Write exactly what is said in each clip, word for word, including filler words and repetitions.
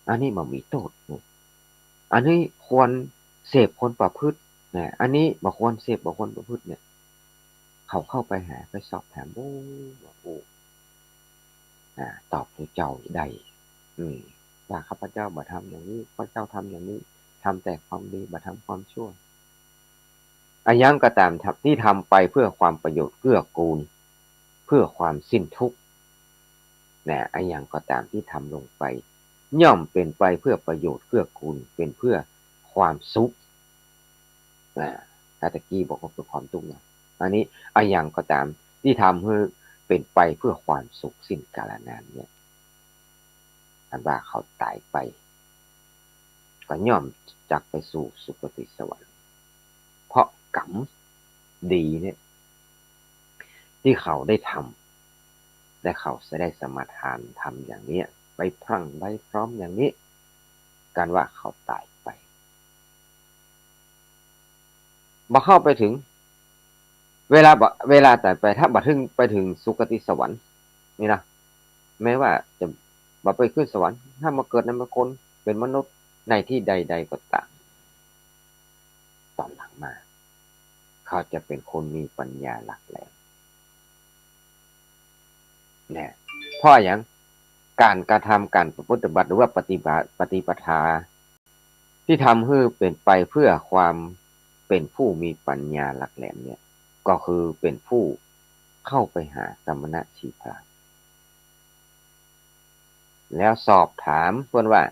อันนี้บ่มีโต้ษนะ อันนี้ควรเสพควรประพฤตินะ อันนี้บ่ควรเสพบ่ควรประพฤติเนี่ย เขาเข้าไปหาไปสอบถาม โอ้ บ่ฮู้ อ่า ตอบพระเจ้าได้ อืม ว่าข้าพเจ้าบ่ทำอย่างนี้ ข้าพเจ้าทำอย่างนี้ ทำแต่ความดี บ่ทำความชั่ว อะหยังก็ต๋ามที่ทำไปเพื่อความประโยชน์เกื้อกูล เพื่อความสิ้นทุกข์ นะ อะหยังก็ต๋ามที่ทำลงไป ย่อมเป๋นไปเพื่อประโยชน์เกื้อกูล เป๋นเพื่อความสุข นะ ถ้าตะกี้บอกว่าเพื่อความทุกข์นะ อันนี้อะหยังก็ต๋ามที่ทำหื้อเป๋นไปเพื่อความสุขสิ้นกาลนานเนี่ย อันว่าเขาต๋ายไป ก็ย่อมจักไปสู่สุคติสวรรค์ เพราะกรรมดีเนี่ย ตี้เขาได้ทำ และเขาจะได้สมาทานธรรมอย่างเนี้ย ไปพรั่งไปพร้อมอย่างนี้ กันว่าเขาต๋ายไป บ่เข้าไปถึง เวลาบ่ เวลาต๋ายไป ถ้าบ่ถึง ไปถึงสุคติสวรรค์นี่นะ แม้ว่าจะบ่ไปขึ้นสวรรค์ ถ้ามาเกิดในเป็นคน เป็นมนุษย์ในที่ใดๆ ก็ต๋าม ต๋อนหลังมา เขาจะเป๋นคนมีปัญญาหลักแหลม เนี่ย เพราะอะหยัง ก๋านกระทำ ก๋านประพฤติบัติ หรือว่าปฏิบัติ ปฏิปทา ตี้ทำหื้อเป๋นไปเพื่อความเป๋นผู้มีปัญญาหลักแหลมเนี่ย ก็คือเป๋นผู้เข้าไปหาสมณะชีพราหมณ์ แล้วสอบถามเปิ้นว่า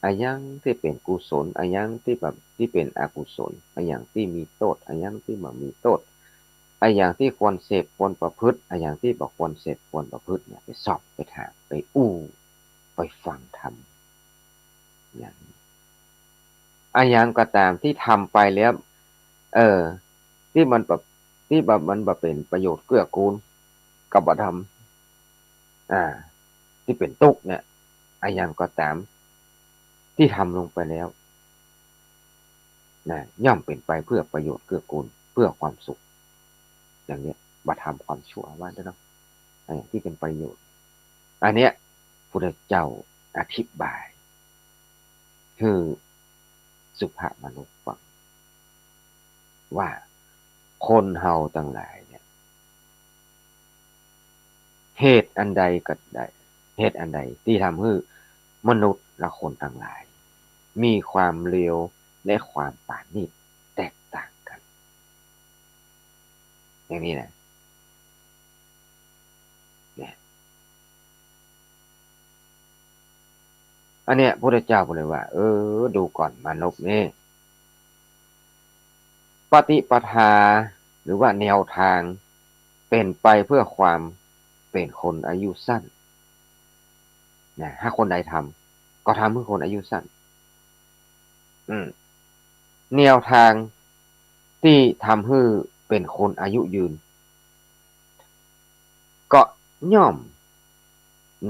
อะหยังตี้เป๋นกุศล อะหยังตี้แบบ ตี้เป๋นอกุศล อะหยังตี้มีโต้ษ อะหยังตี้บ่มีโต้ษ อะหยังตี้ควรเสพควรประพฤติ อะหยังตี้บ่ควรเสพควรประพฤติเนี่ย ไปสอบไปถาม ไปอู้ ไปฟังธรรม อย่างนี้ อะหยังก็ต๋ามตี้ทำไปแล้ว เออ ตี้มันแบบ ตี้แบบมันบ่เป๋นประโยชน์เกื้อกูล ก็บ่ทำ อ่า ตี้เป๋นตุ๊กข์เนี่ย อะหยังก็ต๋ามตี้ทำลงไปแล้ว นะ ย่อมเป๋นไปเพื่อประโยชน์เกื้อกูล เพื่อความสุข อย่างเนี้ย บ่ทำความชั่วว่าเถอะเนาะ อะหยังตี้เป๋นประโยชน์ อันเนี้ย พุทธเจ้าอธิบาย หื้อสุภมนุษย์ฟัง ว่าคนเฮาตังหลายเนี่ย เหตุอันใดก็ได้ เหตุอันใดตี้ทำหื้อมนุษย์และคนตังหลาย มีความเลวและความปราณีตแตกต่างกัน อย่างนี้นะ เนี่ย อันเนี้ยพุทธเจ้าเปิ้นเลยว่า เออ ดูก่อนมนุษย์นี่ ปฏิปทา หรือว่าแนวทาง เป๋นไปเพื่อความเป๋นคนอายุสั้น นะ ถ้าคนใดทำ ก็ทำหื้อคนอายุสั้น อืม แนวทางตี้ทำหื้อเป๋นคนอายุยืน ก็ย่อม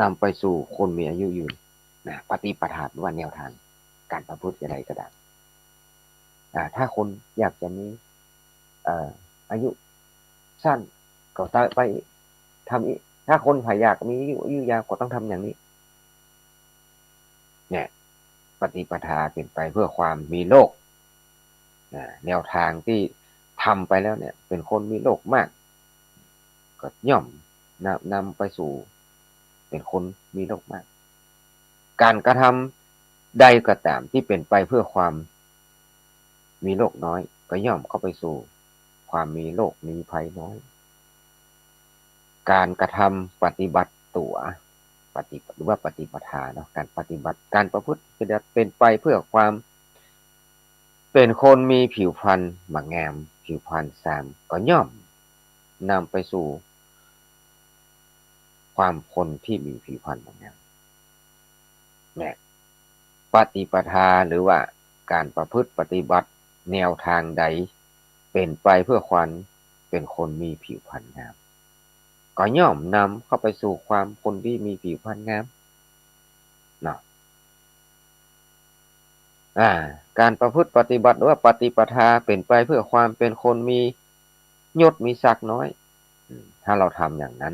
นำไปสู่คนมีอายุยืน นะ ปฏิปทาว่าแนวทาง ก๋านประพฤติอย่างใดก็ต๋าม อ่า ถ้าคนอยากจะมี เอ่อ อายุสั้น ก็ต๋ามไปทำอี้ ถ้าคนใผอยากมีอายุ อายุยาว ก็ต้องทำอย่างนี้ เนี่ย ปฏิปทาเป๋นไปเพื่อความมีโลก นะ แนวทางตี้ทำไปแล้วเนี่ย เป๋นคนมีโลกมาก ก็ย่อมนำ นำไปสู่เป๋นคนมีโลกมาก ก๋านกระทำใดก็ต๋ามตี้เป๋นไปเพื่อความมีโลกน้อย ก็ย่อมเข้าไปสู่ความมีโลกมีภัยน้อย ก๋านกระทำปฏิบัติตั๋ว ปฏิ หรือว่าปฏิปทาเนาะ ก๋านปฏิบัติ ก๋านประพฤติปฏิบัติเป๋นไปเพื่อความ เป๋นคนมีผิวพรรณบ่างาม ผิวพรรณซาม ก็ย่อมนำไปสู่ความคนตี้มีผิวพรรณบ่างาม เนี่ย ปฏิปทา หรือว่าก๋านประพฤติปฏิบัติแนวทางใด เป๋นไปเพื่อความเป๋นคนมีผิวพรรณงาม ก็ย่อมนำเข้าไปสู่ความคนตี้มีผิวพรรณงาม เนาะ อ่า ก๋านประพฤติปฏิบัติหรือว่าปฏิปทาเป๋นไปเพื่อความเป๋นคนมียศมีศักดิ์น้อย อืม ถ้าเฮาทำอย่างนั้น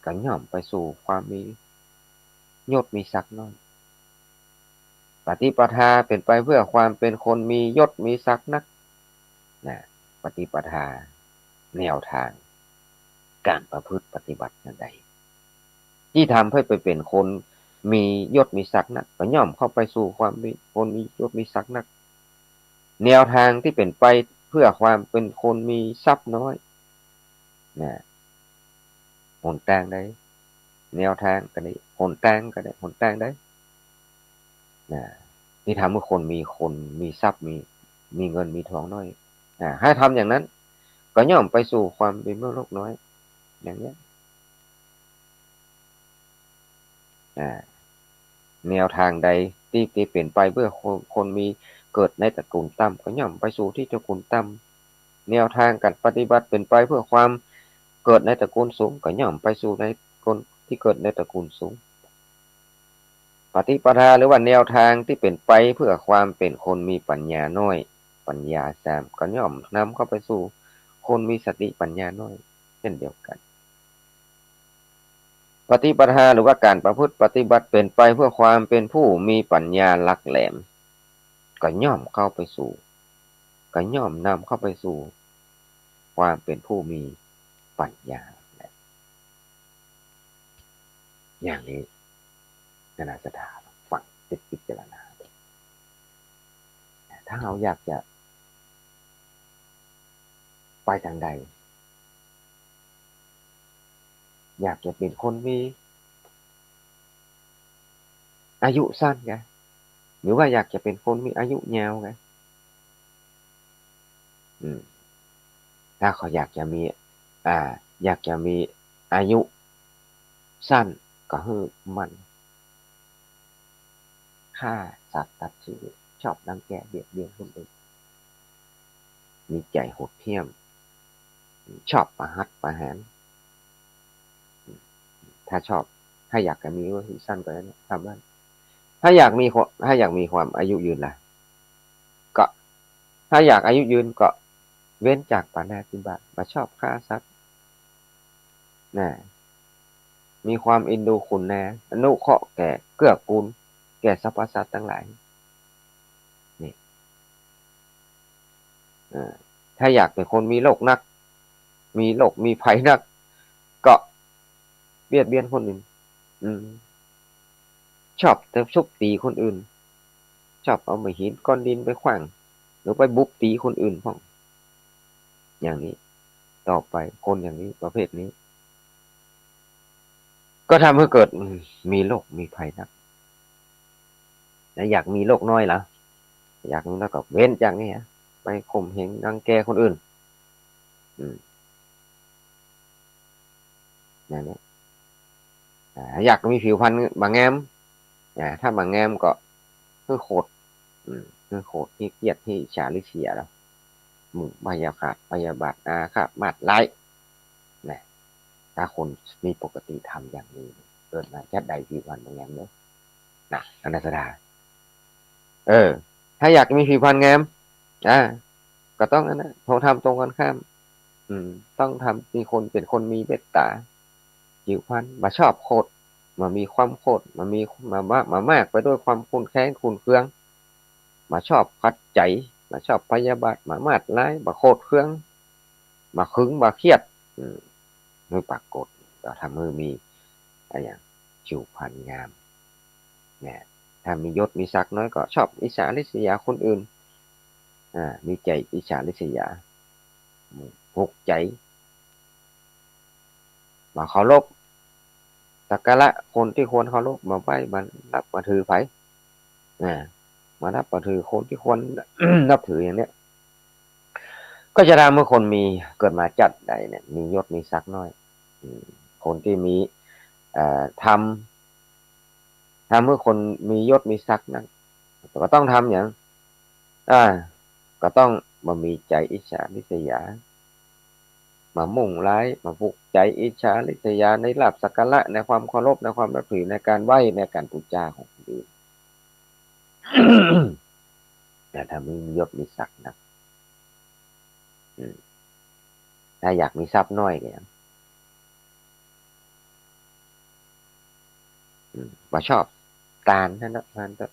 ก็ย่อมไปสู่ความมียศมีศักดิ์น้อย ปฏิปทาเป๋นไปเพื่อความเป๋นคนมียศมีศักดิ์นัก นะ ปฏิปทา แนวตาง ก๋านประพฤติปฏิบัติจั่งใด ตี้ทำหื้อไปเป๋นคนมียศมีศักดิ์นัก ก็ย่อมเข้าไปสู่ความเป๋นคนมียศมีศักดิ์นัก แนวตางตี้เป๋นไปเพื่อความเป๋นคนมีทรัพย์น้อย นะ หนตางใด แนวตางก็ได้ หนตางก็ได้ หนตางใด นะ ตี้ทำหื้อคนมี คนมีทรัพย์ มี มีเงินมีตองน้อย อ่า หื้อทำอย่างนั้น ก็ย่อมไปสู่ความเป๋นมนุษย์น้อย อย่างเนี้ย อ่า แนวตางใดตี้ ตี้เป๋นไปเพื่อคน คนมีเกิดในตระกูลต่ำ ก็ย่อมไปสู่ตี้ตระกูลต่ำ แนวตางก๋านปฏิบัติเป๋นไปเพื่อความเกิดในตระกูลสูง ก็ย่อมไปสู่ในคนตี้เกิดในตระกูลสูง ปฏิปทาหรือว่าแนวตางตี้เป๋นไปเพื่อความเป๋นคนมีปัญญาน้อย ปัญญาซาม ก็ย่อมนำเข้าไปสู่คนมีสติปัญญาน้อย เช่นเดียวกั๋น ปฏิปทาหรือว่าก๋านประพฤติปฏิบัติเป๋นไปเพื่อความเป๋นผู้มีปัญญาหลักแหลม ก็ย่อมเข้าไปสู่ ก็ย่อมนำเข้าไปสู่ความเป๋นผู้มีปัญญาหลักแหลม อย่างนี้ นานาศรัทธาฟัง เจ็บพิจารณา ถ้าเฮาอยากจะไปตางใด อยากจะเป๋นคนมีอายุสั้นไง หรือว่าอยากจะเป๋นคนมีอายุยาวไง อืม ถ้าเขาอยากจะมี อ่า อยากจะมีอายุสั้น ก็หื้อหมั่นฆ่าสัตว์ตัดชีวิต ชอบรังแกเบียดเบียนคนอื่น มีใจ๋โหดเหี้ยม ชอบประหัตประหาร ถ้าชอบ ถ้าอยากจะมีอายุสั้นก็ทำได้ ถ้าอยากมีความ ถ้าอยากมีความอายุยืนล่ะ ก็ ถ้าอยากอายุยืนก็เว้นจากปาณาติบาต บ่ชอบฆ่าสัตว์ นะ มีความเอ็นดูคุณนา อนุเคราะห์แก่ เกื้อกูลแก่สรรพสัตว์ตังหลาย นี่ เอ่อ ถ้าอยากเป๋นคนมีโรคนัก มีโรคมีภัยนัก ก็เบียดเบียนคนอื่น อืม ชอบจะทุบตี๋คนอื่น ชอบเอาไม้หินก้อนดินไปขว้าง หรือไปบุบตี๋คนอื่นพ่อง อย่างนี้ ต่อไปคนอย่างนี้ ประเภทนี้ ก็ทำให้เกิด อืม มีโรคมีภัยนัก แล้วอยากมีโรคน้อยเหรอ อยากมีน้อยก็เว้นจากนี้ฮะ ไปข่มเหงรังแกคนอื่น อืม อย่างนี้ อ่า อยากมีผิวพรรณบ่างาม อ่า ถ้าบ่างามก็หื้อโขด อืม หื้อโขด หื้อเกียจ หื้ออิจฉาริษยาแล้ว หมู่พยาฆาต พยาบาท อาฆาต มาดร้าย นะ ถ้าคนมีปกติธรรมอย่างนี้ เกิดมาชาติใดผิวพรรณบ่งามเนาะ นะ นานาศรัทธา เออ ถ้าอยากมีผิวพรรณงาม อ่า ก็ต้องอันนั้น ต้องทำตรงกันข้าม อืม ต้องทำ มีคน เป๋นคนมีเมตตา ผิวพรรณ บ่ชอบโขด บ่มีความโขด บ่มี บ่ บ่ บ่มากไปด้วยความขุ่นแค้นขุ่นเคือง บ่ชอบขัดใจ๋ บ่ชอบพยาบาท บ่มาดร้าย บ่โขดเคือง บ่ขึง บ่เคียด อืม หื้อปรากฏ ก็ทำหื้อมี อะหยัง ผิวพรรณงาม เนี่ย ถ้ามียศมีศักดิ์น้อยก็ชอบอิจฉาริษยาคนอื่น อ่า มีใจ๋อิจฉาริษยา ผูกใจ๋ บ่เคารพ สักการะคนตี้ควรเคารพ บ่ไหว้ บ่นับ บ่ถือใผ อ่า บ่นับ บ่ถือคนตี้ควร นับถืออย่างเนี้ย ก็จะทำหื้อคนมี เกิดมาชาติใดเนี่ย มียศมีศักดิ์น้อย อืม คนตี้มี เอ่อ ทำ ทำหื้อคนมียศมีศักดิ์นัก ก็ต้องทำหยัง อ่า ก็ต้องบ่มีใจ๋อิจฉาริษยา บ่มุ่งร้าย บ่ผูกใจ๋อิจฉาริษยาในลาภสักการะ ในความเคารพ ในความนับถือ ในก๋านไหว้ ในก๋านปู๋จาของคนอื่น แต่ถ้ามียศมีศักดิ์นัก อืม ถ้าอยากมีทรัพย์น้อยก็ยัง อืม บ่ชอบตานนั่นนะ ตานก็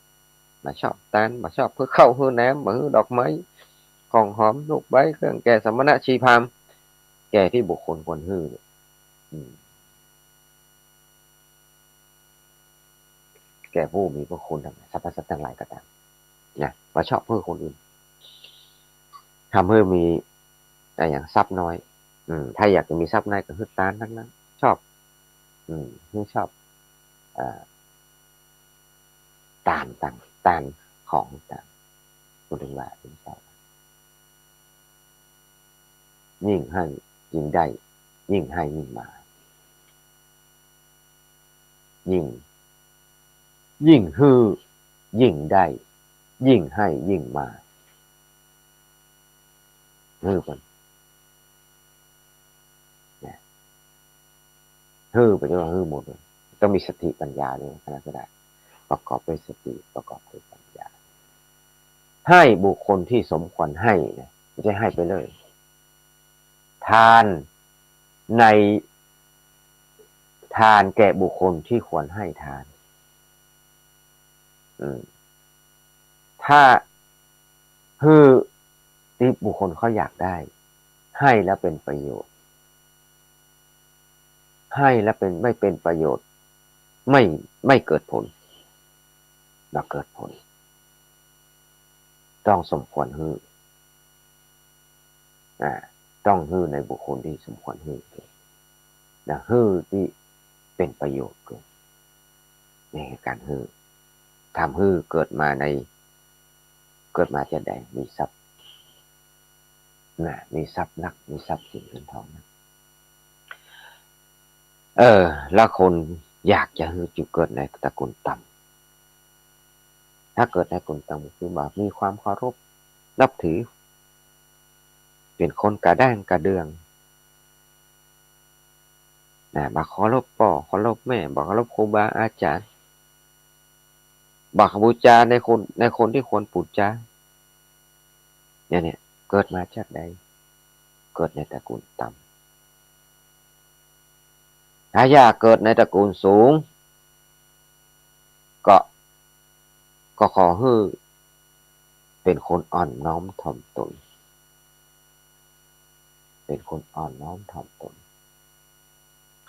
บ่ชอบตาน บ่ชอบหื้อข้าวหื้อน้ำ บ่หื้อดอกไม้ ของหอม ธูป ไว้ เครื่องแก่สมณะชีพราหมณ์ แก่ตี้บุคคลควรหื้อเนี่ย อืม แก่ผู้มีพระคุณทั้งหลาย สรรพสัตว์ทั้งหลายก็ต๋าม นะ บ่ชอบหื้อคนอื่น ทำหื้อมี อะหยัง ทรัพย์น้อย อืม ถ้าอยากจะมีทรัพย์น้อยก็หื้อตานตังนั้น ชอบ อืม หื้อชอบ อ่า ตานตัง ตานของตัง พูดถึงว่า ยิ่งหื้อ ยิ่งได้ ยิ่งหื้อ ยิ่งมา ยิ่ง ยิ่งหื้อ ยิ่งได้ ยิ่งหื้อ ยิ่งมา หื้อเปิ้น เนี่ย หื้อเปิ้นจะว่าหื้อหมดเลย ต้องมีสติปัญญาด้วยนะ ก็ได้ ประกอบด้วยสติ ประกอบด้วยปัญญา หื้อบุคคลตี้สมควรหื้อนะ บ่ใจ้หื้อไปเลย ทานใน ทานแก่บุคคลตี้ควรหื้อทาน อืม ถ้าหื้อตี้บุคคลเขาอยากได้ หื้อแล้วเป๋นประโยชน์ หื้อแล้วเป๋น ไม่เป๋นประโยชน์ ไม่ ไม่เกิดผล บ่เกิดผล ต้องสมควรหื้อ อ่า ต้องหื้อในบุคคลตี้สมควรหื้อ นะ หื้อตี้เป๋นประโยชน์เกิน นี่คือก๋านหื้อ ทำหื้อเกิดมาใน เกิดมาจาติใด มีทรัพย์ นะ มีทรัพย์นัก มีทรัพย์สินเงินทองนัก เออ แล้วคนอยากจะหื้อจุเกิดในตระกูลต่ำ ถ้าเกิดในตระกูลต่ำคือบ่มีความเคารพนับถือ เป๋นคนกระด้างกระเดื่อง นะ บ่เคารพป้อ เคารพแม่ บ่เคารพครูบาอาจ๋ารย์ บ่บูชาในคน ในคนตี้ควรบูชา เนี่ย เนี่ย เกิดมาจาติใด เกิดในตระกูลต่ำ ถ้าอยากเกิดในตระกูลสูง ก็ ก็ขอหื้อเป๋นคนอ่อนน้อมถ่อมตน เป๋นคนอ่อนน้อมถ่อมตน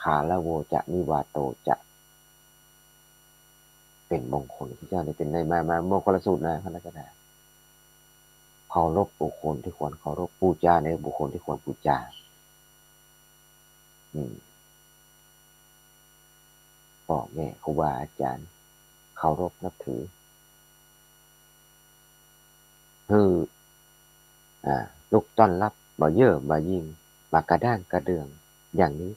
คารโวจะ นิวาโตจะ เป๋นมงคล พระเจ้าเนี่ยเป๋นในมา มามงคลสูตรนะ พระราชดา เคารพบุคคลตี้ควรเคารพ บูชาในบุคคลตี้ควรบูชา อืม ป้อแม่ครูบาอาจ๋ารย์ เคารพนับถือ หื้อ อ่า ลุกต้อนฮับ บ่เย่อ บ่หยิ่ง บ่กระด้างกระเดื่อง อย่างนี้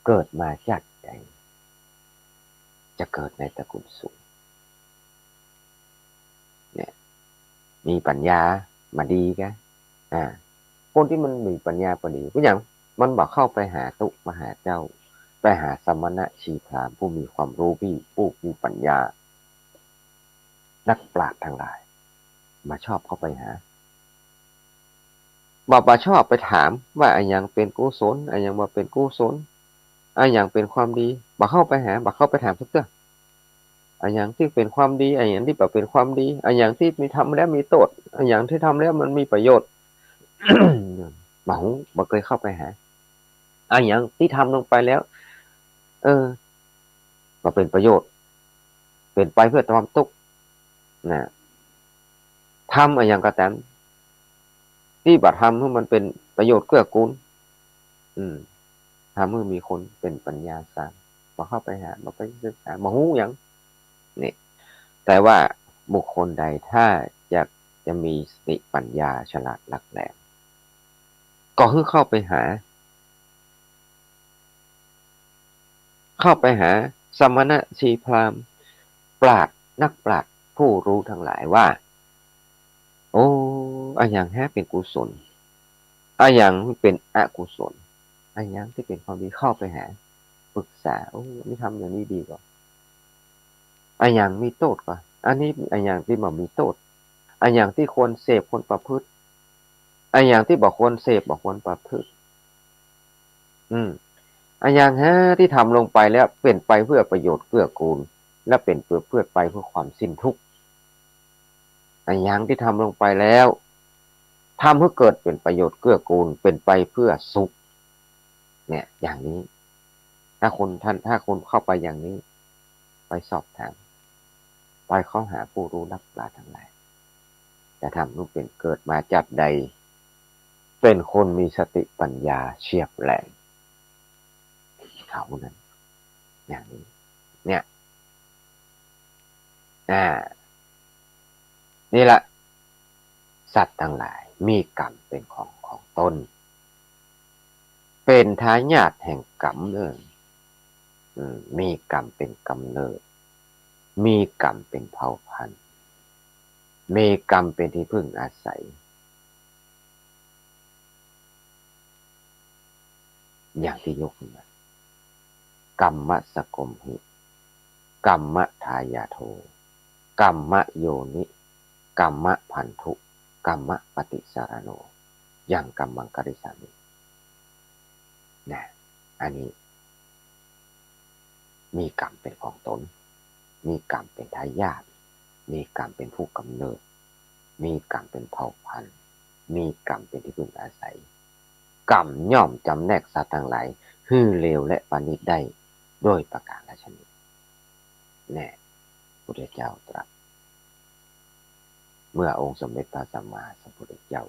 เกิดมาจาติใด จะเกิดในตระกูลสูง เนี่ย มีปัญญาบ่ดีกะ อ่า คนตี้มันมีปัญญาบ่ดี เป๋นหยัง มันบ่เข้าไปหาตุ๊ บ่หาเจ้า ไปหาสมณะชีพราหมณ์ ผู้มีความฮู้ ผู้ ผู้มีปัญญา นักปราชญ์ตังหลาย บ่ชอบเข้าไปหา บ่ บ่ชอบไปถามว่าอะหยังเป๋นกุศล อะหยังบ่เป๋นกุศล อะหยังเป๋นความดี บ่เข้าไปหา บ่เข้าไปถามสักเตื้อ อะหยังตี้เป๋นความดี อะหยังตี้บ่เป๋นความดี อะหยังตี้มี ทำแล้วมีโต้ษ อะหยังตี้ทำแล้วมันมีประโยชน์ บ่ฮู้ บ่เกยเข้าไปหา อะหยังตี้ทำลงไปแล้ว เออ บ่เป๋นประโยชน์ เป๋นไปเปื้อความตุ๊กข์ นะ ทำอะหยังก็ต๋าม ตี้บ่ทำหื้อมันเป๋นประโยชน์เกื้อกูล อืม ทำหื้อมีคนเป๋นปัญญาสาม บ่เข้าไปหา บ่ไปศึกษา บ่ฮู้หยัง นี่ แต่ว่าบุคคลใดถ้าอยากจะมีสติปัญญาฉลาดหลักแหลม ก็หื้อเข้าไปหา เข้าไปหาสมณะชีพราหมณ์ ปราชญ์ นักปราชญ์ ผู้ฮู้ตังหลายว่า โอ้ อะหยังแฮะเป๋นกุศล อะหยังเป๋นอกุศล อะหยังตี้เป๋นความดี เข้าไปหา ปรึกษา โอ้ อันนี้ทำอย่างนี้ดีก่อ อะหยังมีโต้ษก่อ อันนี้อะหยังตี้บ่มีโต้ษ อะหยังตี้ควรเสพควรประพฤติ อะหยังตี้บ่ควรเสพบ่ควรประพฤติ อืม อะหยังแฮะตี้ทำลงไปแล้วเป๋นไปเปื้อประโยชน์เกื้อกูล และเป๋นเปื้อ เปื้อไปเปื้อความสิ้นทุกข์ อะหยังตี้ทำลงไปแล้ว ทำหื้อเกิดเป๋นประโยชน์เกื้อกูล เป๋นไปเพื่อสุข เนี่ย อย่างนี้ ถ้าคุณท่าน ถ้าคุณเข้าไปอย่างนี้ ไปสอบถาม ไปเข้าหาผู้รู้นักปราชญ์ตังหลาย จะทำหื้อเป๋นเกิดมาจาติใด เป๋นคนมีสติปัญญาเฉียบแหลม เขานั้น อย่างนี้ เนี่ย อ่า นี่ละ สัตว์ตังหลาย มีกรรมเป๋นของของตน เป๋นทายาทแห่งกรรมเน่อ อืม มีกรรมเป๋นก๋ำเนิด มีกรรมเป๋นเผ่าพันธุ์ มีกรรมเป๋นตี้พึ่งอาศัย อย่างตี้ยกขึ้นมา กัมมะสะกมหิ กัมมะทายาโท กัมมะโยนิ กัมมะพันธุ กัมมะปฏิสารโณ ยังกัมมังกะริสสามิ นะ อันนี้ มีกรรมเป๋นของตน มีกรรมเป๋นทายาท มีกรรมเป๋นผู้ก๋ำเนิด มีกรรมเป๋นเผ่าพันธุ์ มีกรรมเป๋นตี้พึ่งอาศัย กรรมย่อมจ๋ำแนกสัตว์ตังหลาย หื้อเลวและประณีตได้ โดยประก๋ารฉะนี้ แน่ พุทธเจ้าตรัส เมื่อองค์สมเด็จพระสัมมาสัมพุทธเจ้า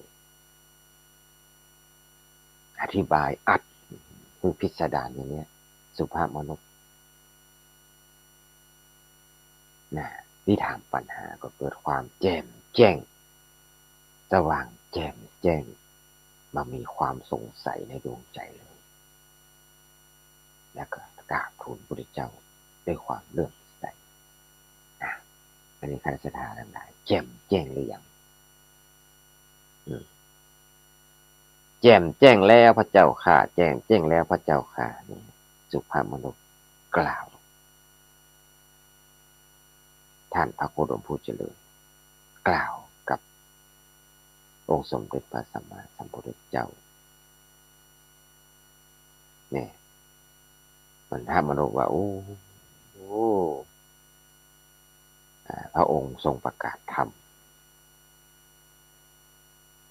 อธิบายอัดหื้อพิสดารอย่างเนี้ย สุภาพมนุษย์ นะ ตี้ถามปัญหาก็เกิดความแจ่มแจ้ง สว่างแจ่มแจ้ง บ่มีความสงสัยในดวงใจ๋เลย แล้วก็กราบทูลพระพุทธเจ้าด้วยความเลื่อมใส นะ อันนี้คณะศรัทธาตังหลาย แจ่มแจ้งหรือยัง อืม แจ่มแจ้งแล้วพระเจ้าข้า แจ่มแจ้งแล้วพระเจ้าข้า นี่ สุภาพมนุษย์กล่าว ท่านพระโคดมผู้เจริญ กล่าวกับองค์สมเด็จพระสัมมาสัมพุทธเจ้า เนี่ย มันพระมนุษย์ว่า โอ้ โอ้ อ่า พระองค์ทรงประกาศธรรม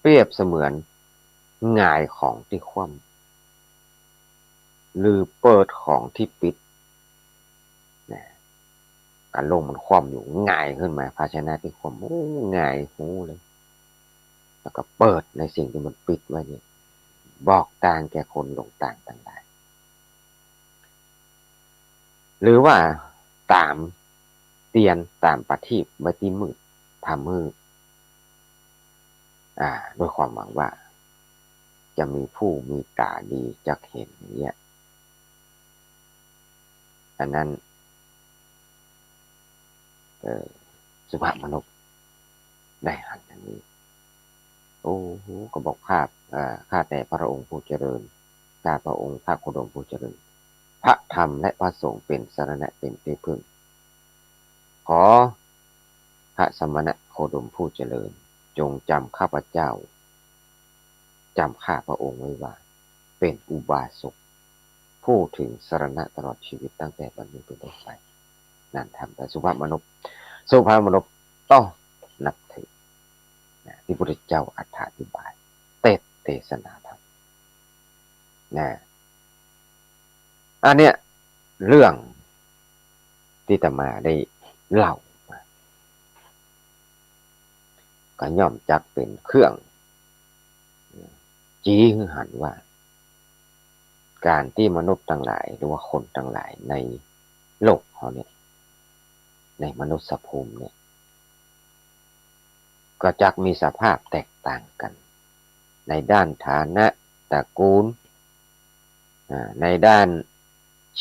เปรียบเสมือนหงายของตี้คว่ำ หรือเปิดของตี้ปิด นะ กะลงมันคว่ำอยู่ หงายขึ้นมา ภาชนะตี้คว่ำ โอ้ หงายฮูเลย แล้วก็เปิดในสิ่งตี้มันปิดไว้เนี่ย บอกตางแก่คนหลงตางตังหลาย หรือว่าต๋ามเตียน ต๋ามประทีปไว้ตี้มืด ทำหื้อ อ่า ด้วยความหวังว่า จะมีผู้มีต๋าดีจักเห็นอย่างเนี้ย อันนั้น เอ่อ สุภาพมนุษย์ได้หันอย่างนี้ โอ้โห ก็บอกข้า อ่า ข้าแต่พระองค์ผู้เจริญ ข้าพระองค์พระโคดมผู้เจริญ พระธรรมและพระสงฆ์เป๋นสรณะเป๋นตี้พึ่ง ขอพระสมณะโคดมผู้เจริญ จงจำข้าพเจ้า จำข้าพระองค์ไว้ว่า เป๋นอุบาสก ผู้ถึงสรณะตลอดชีวิตตั้งแต่บัดนี้เป็นต้นไป นั่นทำแต่สุภาพมนุษย์ สุภาพมนุษย์ต้องนับถือ นะ ตี้พุทธเจ้าอธิบาย เตสน์เตสนาธรรม นะ อันเนี้ย เรื่องตี้อาตมาได้เล่ามา ก็ย่อมจักเป๋นเครื่อง จีหื้อหันว่า ก๋านตี้มนุษย์ตังหลาย หรือว่าคนตังหลายในโลกเฮาเนี่ย ในมนุษยภูมิเนี่ย ก็จักมีสภาพแตกต่างกั๋น ในด้านฐานะ ตระกูล อ่า ในด้าน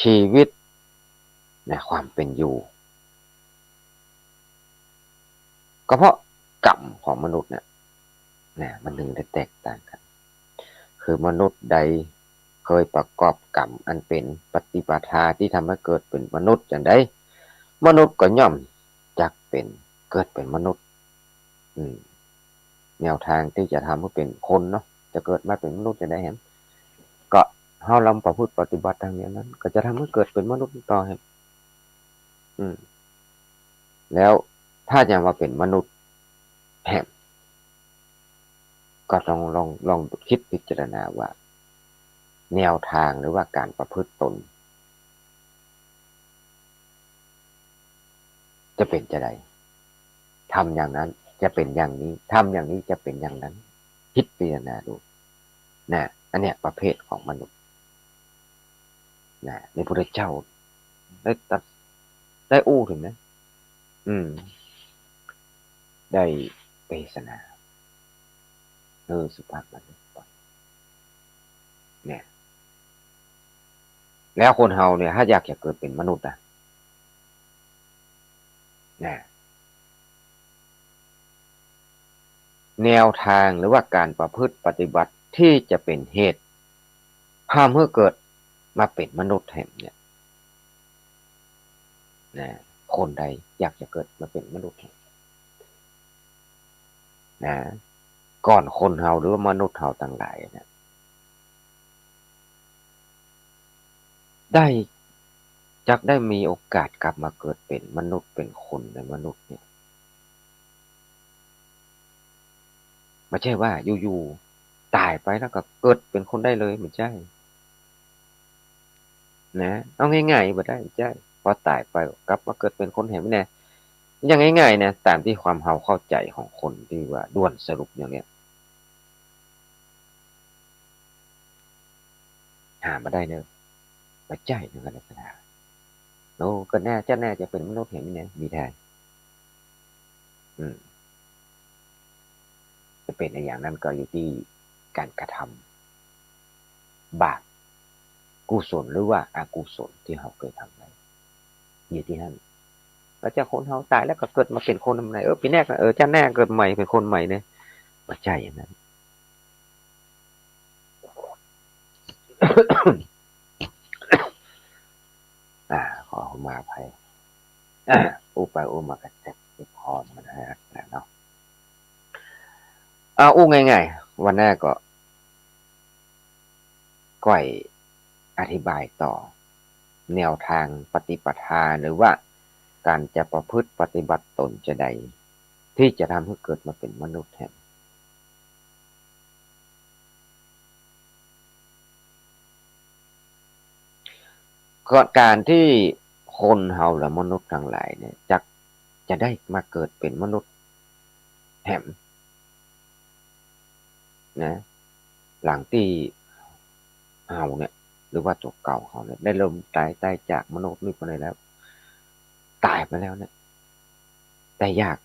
ชีวิต ในความเป๋นอยู่ ก็เพราะกรรมของมนุษย์เนี่ย นะ มันถึงได้แตกต่างกั๋น คือมนุษย์ใดเคยประกอบกรรมอันเป๋นปฏิปทาตี้ทำหื้อเกิดเป๋นมนุษย์จาใด มนุษย์ก็ย่อมจักเป๋น เกิดเป๋นมนุษย์ อืม แนวตางตี้จะทำหื้อเป๋นคนเนาะ จะเกิดมาเป๋นมนุษย์จาใดแหม ก็เฮาลองประพฤติปฏิบัติตางแนวนั้น ก็จะทำหื้อเกิดเป๋นมนุษย์ต่อแหม อืม แล้วถ้าจะว่าเป๋นมนุษย์ แหม ก็ลอง ลอง ลองกึ๊ดพิจารณาว่า แนวตางหรือว่าก๋านประพฤติตน จะเป๋นจาใด ทำอย่างนั้นจะเป๋นอย่างนี้ ทำอย่างนี้จะเป๋นอย่างนั้น กึ๊ดพิจารณาดู นะ อันเนี้ยประเภทของมนุษย์ นะ ในพุทธเจ้าได้ตรัส ได้อู้เถิงนะ อืม ได้เตสนา เออ สุภาพมนุษย์ เนี่ย แล้วคนเฮาเนี่ย ถ้าอยากจะเกิดเป๋นมนุษย์นะ นะ แนวตางหรือว่าก๋านประพฤติปฏิบัติตี้จะเป๋นเหตุ ทำหื้อเกิดมาเป๋นมนุษย์แหมเนี่ย นะ คนใดอยากจะเกิดมาเป๋นมนุษย์แหม นะ ก่อนคนเฮาหรือว่ามนุษย์เฮาตังหลายเนี่ย ได้ จักได้มีโอกาสกลับมาเกิดเป๋นมนุษย์เป๋นคนในมนุษย์เนี่ย บ่ใจ้ว่าอยู่ๆ ต๋ายไปแล้วก็เกิดเป๋นคนได้เลย บ่ใจ้ นะ เอาง่ายๆ บ่ได้ บ่ใจ้ พอต๋ายไปก็กลับมาเกิดเป๋นคนแหมแน่ อย่างง่ายๆ นะ ต๋ามตี้ความเฮาเข้าใจ๋ของคนตี้ว่าด่วนสรุปอย่างเนี้ย หาบ่ได้เน่อ บ่ใจ้เน่อ ลักษณะ โอ้ ก็น่าจะ น่าจะเป๋นมนุษย์แหมแน่ มีแต๊ อืม จะเป๋นอะหยังนั้นก็อยู่ตี้ก๋านกระทำ บาป กุศลหรือว่าอกุศลตี้เฮาเกยทำไว้ อยู่ตี้หั้น แล้วจะคนเฮาต๋ายแล้วก็เกิดมาเป๋นคนใหม่ เออ ปี๋แหน้าก็ เออ จ้าดหน้าเกิดใหม่เป๋นคนใหม่เนี่ย บ่ใจ้อย่างนั้น อ่า ขอมาอภัย อู้ไปอู้มาก็เจ็บคอมันนะเนาะ เอาอู้ง่ายๆ วันหน้าก็ ก้อยอธิบายต่อ แนวตางปฏิปทา หรือว่าก๋านจะประพฤติปฏิบัติตนจาใด ตี้จะทำหื้อเกิดมาเป๋นมนุษย์แหม ก็ก๋านตี้คนเฮาและมนุษย์ตังหลายเนี่ย จักจะได้มาเกิดเป๋นมนุษย์แหม นะ หลังตี้เฮาเนี่ย หรือว่าตั๋วเก่าเฮาเนี่ย ได้ล้มต๋าย ต๋ายจากมนุษย์นี้ไปแล้ว ต๋ายไปแล้วเนี่ย แต่ยาก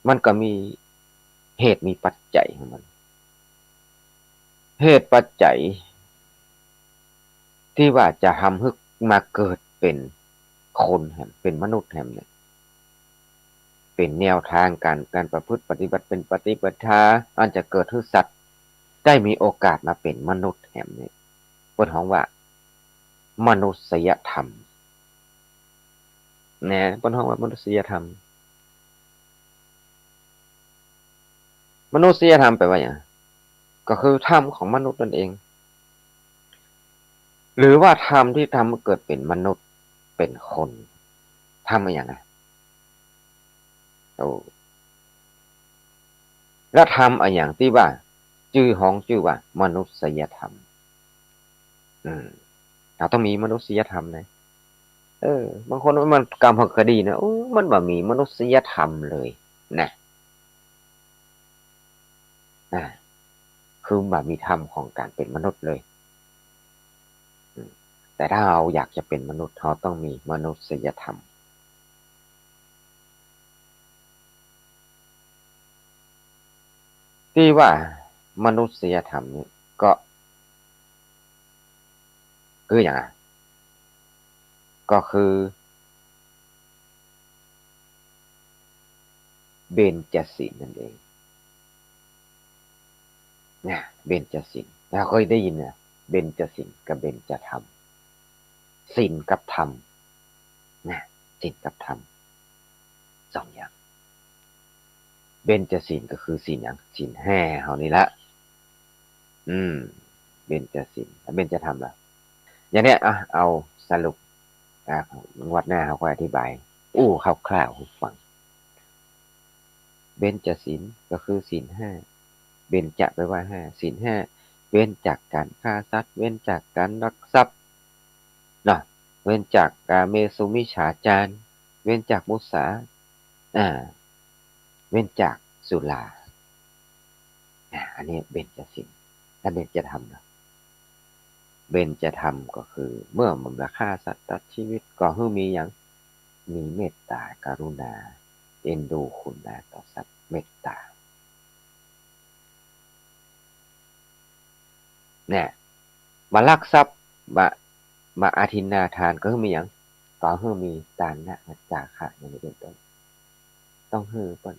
มันก็มีเหตุมีปัจจัยของมัน เหตุปัจจัยตี้ว่าจะทำหื้อมาเกิดเป๋นคนแหม เป๋นมนุษย์แหมเนี่ย เป๋นแนวตางก๋าน ก๋านประพฤติปฏิบัติ เป๋นปฏิปทา อันจะเกิดหื้อสัตว์ได้มีโอกาสมาเป๋นมนุษย์แหมเนี่ย เปิ้นฮ้องว่ามนุษยธรรม นะ เปิ้นฮ้องว่ามนุษยธรรม มนุษยธรรมแปลว่าหยัง ก็คือธรรมของมนุษย์นั่นเอง หรือว่าธรรมตี้ทำหื้อเกิดเป๋นมนุษย์เป๋นคน ธรรมอะหยังอะ โอ้ แล้วธรรมอะหยังตี้ว่า จื้อฮ้องจื้อว่ามนุษยธรรม อืม เฮาต้องมีมนุษยธรรมนะ เออ บางคนมันกำหักคดีนะ โอ้ มันบ่มีมนุษยธรรมเลยนะ อ่า คือบ่มีธรรมของก๋านเป๋นมนุษย์เลย อืม แต่ถ้าเฮาอยากจะเป๋นมนุษย์ เฮาต้องมีมนุษยธรรม ตี้ว่ามนุษยธรรมนี่ก็ คือหยังอะ ก็คือ เบญจศีลนั่นเอง นะ เบญจศีล เฮาเกยได้ยินนะ เบญจศีลกับเบญจธรรม ศีลกับธรรม นะ ศีลกับธรรม สองอย่าง เบญจศีลก็คือศีลหยัง ศีลห้าเฮานี่ละ อืม เบญจศีล เบญจธรรมล่ะ อย่างเนี้ย อ่ะ เอาสรุป อ่ะ งวดหน้าเฮาก็อธิบาย อู้คร่าวๆ หื้อฟัง เบญจศีลก็คือศีลห้า เบญจะแปลว่าห้า ศีลห้า เว้นจากก๋านฆ่าสัตว์ เว้นจากก๋านลักทรัพย์ เนาะ เว้นจากกาเมสุมิจฉาจาร เว้นจากมุสา อ่า เว้นจากสุรา อ่า อันนี้เบญจศีล และเบญจธรรมเนาะ เบญจธรรมก็คือเมื่อบ่มาฆ่าสัตว์ตัดชีวิต ก็หื้อมีหยัง มีเมตตากรุณา เอ็นดูคุณาต่อสัตว์ เมตตา เนี่ย บ่ลักทรัพย์ บ่ บ่อทินนาทาน ก็หื้อมีหยัง ก็หื้อมีตานะ จาคะ อย่างนี้เป็นต้น ต้องหื้อเปิ้น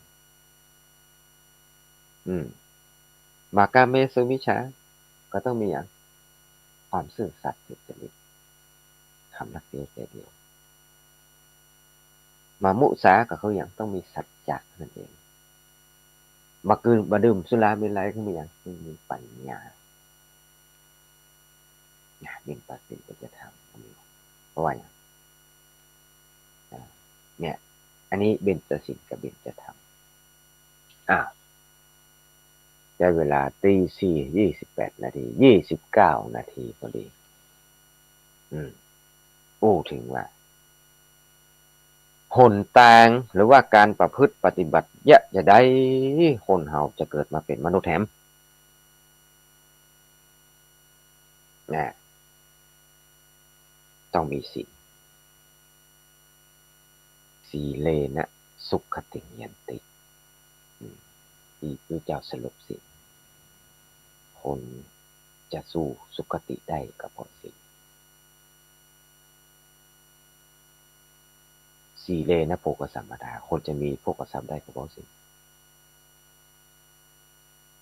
อืม บ่กาเมสุมิจฉา ก็ต้องมีหยัง ความซื่อสัตย์สุจริต ความรักเดียวใจเดียว บ่มุสา ก็คือหยัง ต้องมีสัจจะนั่นเอง บ่กิ๋น บ่ดื่มสุราเมรัย ก็มีหยัง ต้องมีปัญญา นะ นี่มันเป๋นเบญจธรรม เพราะว่าหยัง อ่า เนี่ย อันนี้เบญจศีลกับเบญจธรรม อ้าว ได้เวลาตีสี่ยี่สิบแปดนาที ยี่สิบเก้านาทีพอดี อืม อู้เถิงว่า หนตางหรือว่าก๋านประพฤติปฏิบัติเยียะจาใด คนเฮาจะเกิดมาเป๋นมนุษย์แหม นะ ต้องมีศีล สีเลนะสุขติงยันติ อืม ตี้พระเจ้าสรุปศีล คนจะสู่สุคติได้ก็เพราะศีล สีเลนะโภคสัมปทา คนจะมีโภคทรัพย์ได้ก็เพราะศีล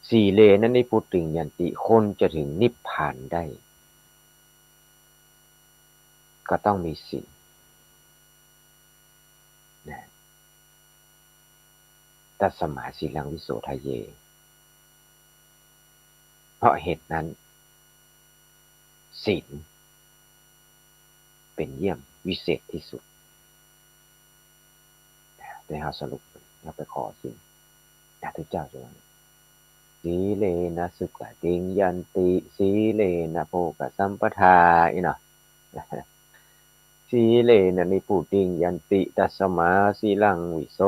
สีเลนะนิพพุติงยันติ คนจะถึงนิพพานได้ ก็ต้องมีศีล นะ ตัสมาสีลังวิโสทะเย เพราะเหตุนั้น ศีลเป๋นเยี่ยมวิเศษที่สุด แต่เฮาสรุป เฮาไปขอศีล พระเจ้าจะว่า สีเลนะสุขติงยันติ สีเลนะโภคสัมปทา อี้เนาะ สีเลนะนิพพุติงยันติ ตัสมาสีลังวิโส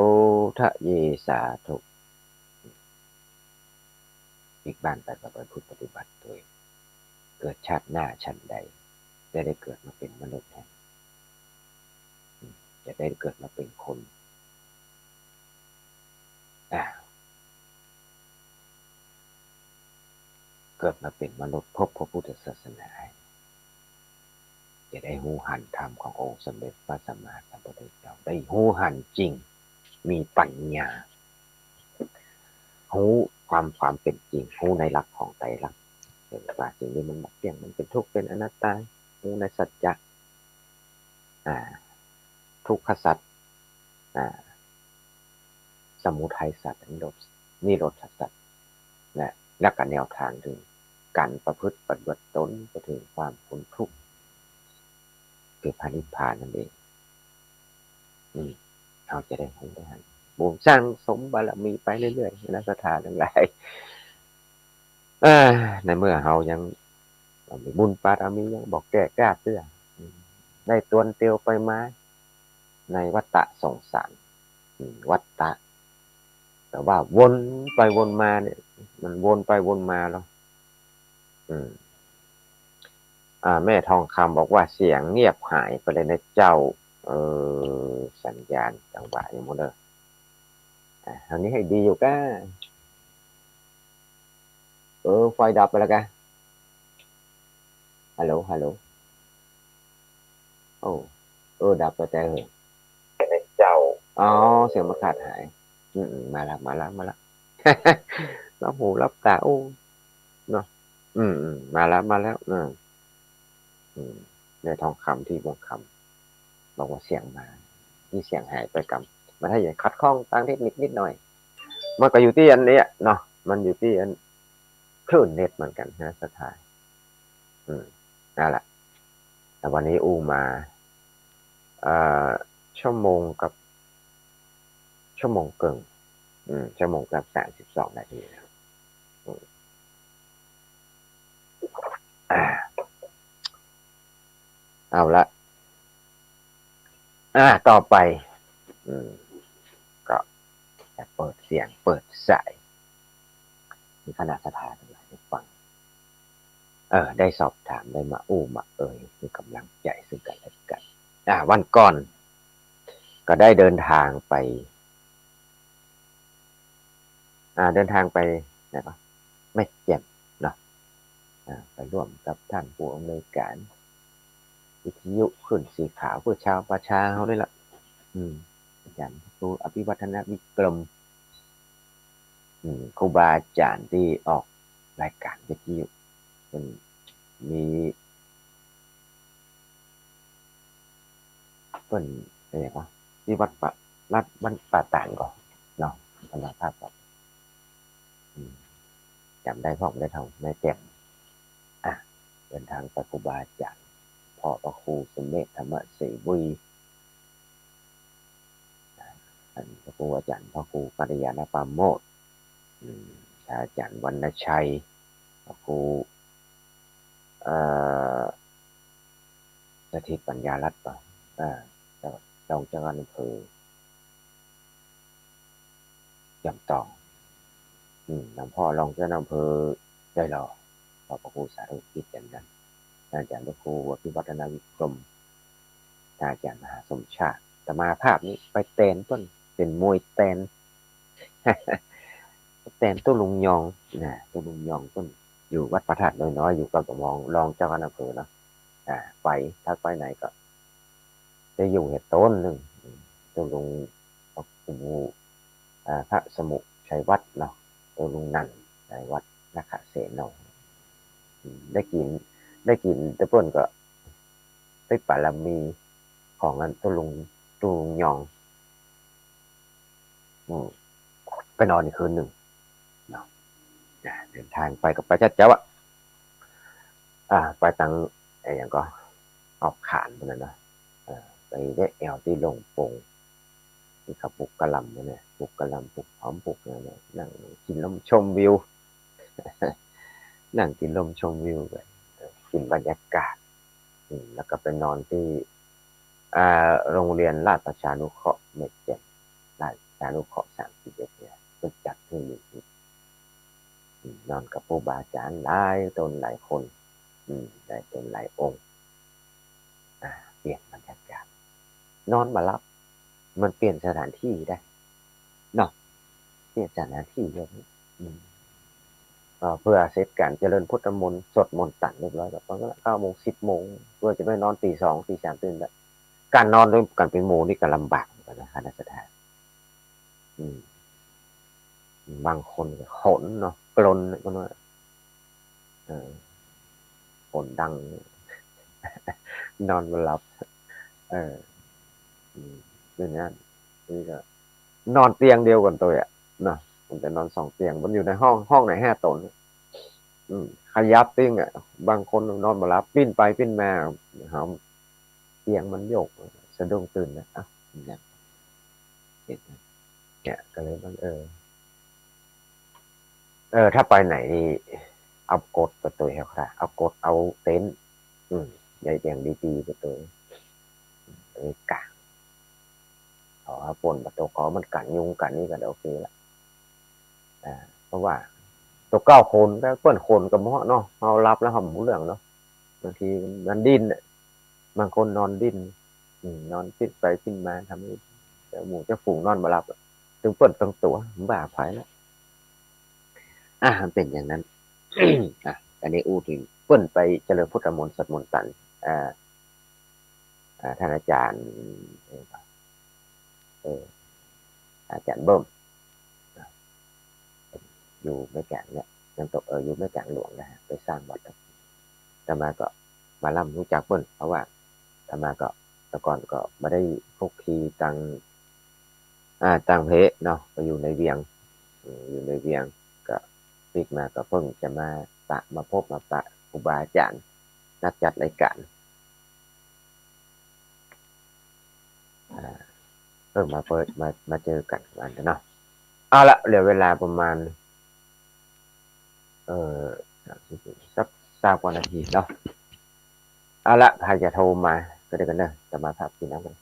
ทะเย สาธุ ปิ๊กบ้านไปก็ไปประพฤติปฏิบัติตวย เกิดชาติหน้าชาติใด จะได้เกิดมาเป๋นมนุษย์แหม อืม จะได้เกิดมาเป๋นคน อ่า เกิดมาเป๋นมนุษย์ พบพระพุทธศาสนา จะได้ฮู้หันธรรมขององค์สมเด็จพระสัมมาสัมพุทธเจ้า ได้ฮู้หันจริง มีปัญญา ฮู้ความ ความเป๋นจริง ฮู้ในหลักของไตรลักษณ์ เห็นว่าสิ่งนี้มันบ่เตี้ยง มันเป๋นทุกข์ เป๋นอนัตตา ฮู้ในสัจจะ อ่า ทุกขสัจ อ่า สมุทัยสัจ นิโรธ นิโรธสัจ นะ แล้วก็แนวทางเถิงก๋านประพฤติปฏิบัติตนไปเถิงความพ้นทุกข์ คือพระนิพพานนั่นเอง อืม เฮาจะได้ฮู้ได้หัน บุญสั่งสมบารมีไปเรื่อยๆ นะ ศรัทธาตังหลาย อ่า ในเมื่อเฮายังมีบุญบารมี ยังบ่แก้กล้าเตื้อ อืม ได้ตวนเตียวไปมา ในวัฏฏะสงสาร อืม วัฏฏะ แต่ว่าวนไปวนมาเนี่ย มันวนไปวนมาแล้ว อืม อ่า แม่ทองคำบอกว่าเสียงเงียบหายไปเลยนะเจ้า เออ สัญญาณจังหวะยังบ่เด้อ อ่า อันนี้ให้ดีอยู่ก้า เออ ไฟดับไปแล้วกะ ฮัลโหล ฮัลโหล โอ้ เออ ดับไปแต่เหอะ เจ้า อ๋อ เสียงมันขาดหาย อืม อืม มาละ มาละ มาละ ลับหูลับต๋า โอ้ เนาะ อืม อืม มาละ มาแล้ว อืม อืม แม่ทองคำ ที่วงคำ บอกว่าเสียงมา ตี้เสียงหายไปกำ มันถ้าอย่างขัดข้องตางเทคนิคนิดหน่อย มันก็อยู่ตี้อันเนี้ยเนาะ มันอยู่ตี้อันคลื่นเน็ตเหมือนกั๋นนะ ศรัทธา อืม นั่นแหละ แต่วันนี้อู้มา เอ่อ ชั่วโมงกับ ชั่วโมงเกิ่ง อืม ชั่วโมงกับสามสิบสองนาทีแล้ว อืม อ่า เอาละ อ่า ต่อไป อืม ก็จะเปิดเสียง เปิดสาย มีคณะศรัทธาตังหลายได้ฟัง เออ ได้สอบถาม ได้มาอู้มาเอ่ย มีกำลังใจ๋ซึ่งกั๋นและกั๋น อ่า วันก่อน ก็ได้เดินทางไป อ่า เดินทางไปไหนวะ แม่แจ่มเนาะ อ่า ไปร่วมกับต้านผู้อำนวยก๋านวิทยุคลื่นสีขาว เปื้อเช้าป่าช้าเฮานี่แหละ อืม อาจ๋ารย์พระครูอภิวัฒนวิกรม อืม ครูบาอาจ๋ารย์ตี้ออกรายก๋านวิทยุ เปิ้นมี เปิ้น เปิ้นอะหยังวะ ตี้วัดป่า วัด วัดป่าตาดก่อเนาะ มรณภาพก่อ อืม จ๋ำได้พ่อง ได้เต้าแม่แจ่ม อ่ะ เดินทางไปครูบาอาจ๋ารย์ พ่อพระครูสุเมธธรรมเสวี อ่า อันพระครูอาจ๋ารย์ พระครูกัลยาณปราโมชย์ อืม อาจ๋ารย์วรรณชัย พระครู เอ่อ สถิตปัญญารัตน์ป่ะ อ่า เจ้า รองเจ้าคณะอำเภอ จำต้อง อืม หลวงพ่อรองเจ้าคณะอำเภอดอยหล่อ ขอบพระคุณสาธุกิจอย่างนั้น อาจ๋ารย์พระครูอภิวัฒนวิกรม อาจ๋ารย์มหาสมชาติ อาตมาภาพนี้ไปแตนเปิ้น เป๋นมวยแตน แตนตุ๊ลุงยองนะ ตุ๊ลุงยองเปิ้นอยู่วัดพระธาตุดอยน้อย อยู่กับหลวงรองเจ้าคณะอำเภอเนาะ อ่า ไป ถ้าไปไหนก็ จะอยู่เหียโต๊นนึ่ง ตุ๊ลุง พระครู อ่า พระสมุห์ชัยวัฒน์เนาะ ตุ๊ลุงนันท์ชัยวัฒน์ นาคเสโน อืม ได้กิ๋น ได้กิ๋น แต่เปิ้นก็ ได้ปารมีของอันตุ๊ลุง ตุ๊ลุงยอง อืม ไปนอนอีกคืนนึ่งเนาะ อ่า เดินทางไปก็ไปจ๊าดจ๊าดอะ อ่า ไปตัง ไอ้หยังก่อ ออกขานพู้นน่ะเนาะ เออ ไปแวะแอ่วตี้โล่งโปร่ง ตี้เขาปลูกกะหล่ำพู้นน่ะ ปลูกกะหล่ำ ปลูกหอม ปลูกอะหยังน่ะ นั่งกิ๋นลมชมวิว นั่งกิ๋นลมชมวิวไป เออ กิ๋นบรรยากาศ อืม แล้วก็ไปนอนตี้ อ่า โรงเรียนราชประชานุเคราะห์แม่แจ่ม ราชประชานุเคราะห์สามสิบเอ็ดเนี่ย เปิ้นจัดหื้ออยู่ อืม นอนกับครูบาอาจ๋ารย์หลายต๋นหลายคน อืม หลายต๋นหลายองค์ อ่า เปลี่ยนบรรยากาศ นอนบ่หลับ มันเปลี่ยนสถานตี้ได้ เนาะ เปลี่ยนสถานตี้เลย อืม ก็เปื้อเสร็จก๋านเจริญพุทธมนต์ สวดมนต์ตันเรียบร้อยแล้ว ประมาณเก้าโมง สิบโมง เปื้อจะไปนอนตีสอง ตีสามตื่นแล้ว ก๋านนอนด้วยกั๋นเป๋นหมู่นี่ก็ลำบากเหมือนกั๋นนะ คณะศรัทธา อืม บางคนก็ขนเนาะ กรนก็ว่า เออ ขนดัง นอนบ่หลับ เออ อืม เป๋นอย่างนั้น นี่ก็นอนเตียงเดียวกั๋นตวยอะ เนาะ มันจะนอนสองเตียง มันอยู่ในห้อง ห้องไหนห้าต๋น อืม ขยับติ่งอะ บางคนนอนบ่หลับ ปิ้นไปปิ้นมา หา เตียงมันโยก สะดุ้งตื่นนะ อ่ะ อย่าง เนี่ย ก็เลยบังเอิญ เออ ถ้าไปไหนนี่ เอากดไปตวยเฮาค่ะ เอากด เอาเต็นท์ อืม ใหญ่อย่างดีๆ ไปตวย ไปกาง เอาผ้าป่นมาตวย ขอมันกั๋นยุงกั๋นนี่ก็โอเคละ อ่า เพราะว่าตวยเก้าคนก็เปิ้นคนก็บ่เนาะ เฮาหลับแล้วเฮาบ่ฮู้เรื่องเนาะ บางทีมันดิ้นน่ะ บางคนนอนดิ้น อืม นอนปิ้นไปปิ้นมา ทำหื้อเจ้าหมู่เจ้าฝูงนอนบ่หลับอะ ตึงเปิ้นตึงตั๋ว บ้าไปแล้ว อ่ะ มันเป๋นอย่างนั้น อ่ะ อันนี้อู้เถิงเปิ้นไปเจริญพุทธมนต์ สวดมนต์ตัน อ่า อ่า ต้านอาจ๋ารย์ เออ อาจ๋ารย์เบิ้ม อยู่แม่แจ่มเนี่ย น้ำตก เออ อยู่แม่แจ่มหลวงนะฮะ ไปสร้างวัด อาตมาก็มาล่ำฮู้จักเปิ้น เพราะว่าอาตมาก็ แต่ก่อนก็บ่ได้คลุกคลีตัง อ่า ต่างประเทศเนาะ ก็อยู่ในเวียง อืม อยู่ในเวียง ก็ปิ๊กมาก็เพิ่งจะมาปะ มาพบมาปะครูบาอาจ๋ารย์ นักจัดรายการ อ่า เพิ่งมาเปิด มา มาเจอกั๋นอันเนาะ เอาละ เหลือเวลาประมาณ เอ่อ สามสิบ สัก ซาวกว่านาทีเนาะ เอาละ ใผจะโทรมาก็เดี๋ยวกั๋นเน่อ อาตมาถามกิ๋นน้ำกั๋น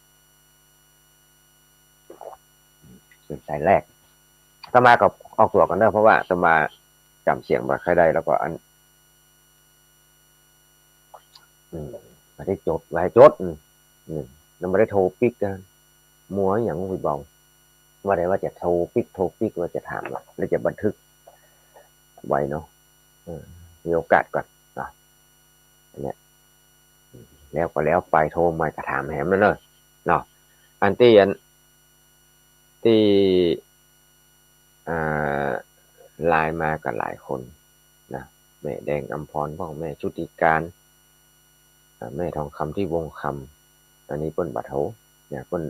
เป๋นสายแรก อาตมาก็ออกตั๋วกั๋นเน่อ เพราะว่าอาตมาจ๋ำเสียงบ่ค่อยได้ แล้วก็อัน อืม บ่ได้จด บ่ได้จด อืม อืม แล้วบ่ได้โทรปิ๊กกั๋น มัวอะหยังไปเบา ว่าแต่ว่าจะโทรปิ๊ก โทรปิ๊ก ว่าจะถามอะ แล้วจะบันทึกไว้เนาะ เออ มีโอกาสก่อนเนาะ อันเนี้ย แล้วก็แล้วไป โทรใหม่ก็ถามแหมนั่นเน่อ เนาะ อันตี้อัน ตี้ อ่า ไลน์มาก็หลายคนนะ แม่แดงอำพร พ่องแม่ชุติการ อ่า แม่ทองคำตี้วงคำ อันนี้เปิ้นบ่โทร เนี่ย เปิ้น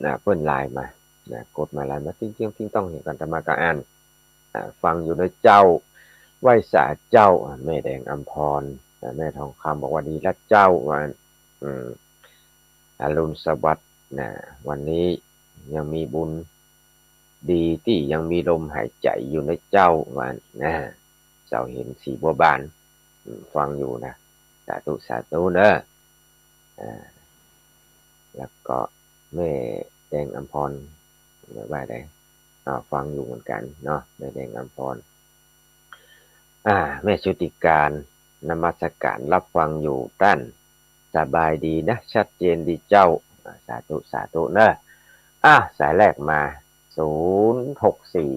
นะ เปิ้นไลน์มา นะ กดมาไลน์มา ติ๊งติ๊งติ๊งต๊อง เหียกั๋น อาตมาก็อ่าน อ่า ฟังอยู่นะเจ้า ไหว้สาเจ้า อ่า แม่แดงอำพร อ่า แม่ทองคำบอกว่าดีละเจ้า ว่า อืม อรุณสวัสดิ์นะ วันนี้ยังมีบุญดีตี้ยังมีลมหายใจ๋อยู่นะเจ้า ว่านะ เสาหินสีบัวบาน อืม ฟังอยู่นะ สาธุ สาธุเน่อ อ่า แล้วก็แม่แดงอำพร ว่าได อ่า ฟังอยู่เหมือนกั๋นเนาะ แม่แดงอำพร อ่า แม่ชุติการ นมัสการรับฟังอยู่ต้าน สบายดีนะ ชัดเจนดีเจ้า อ่า สาธุ สาธุเน่อ อ่ะ สายแรกมา ศูนย์หกสี่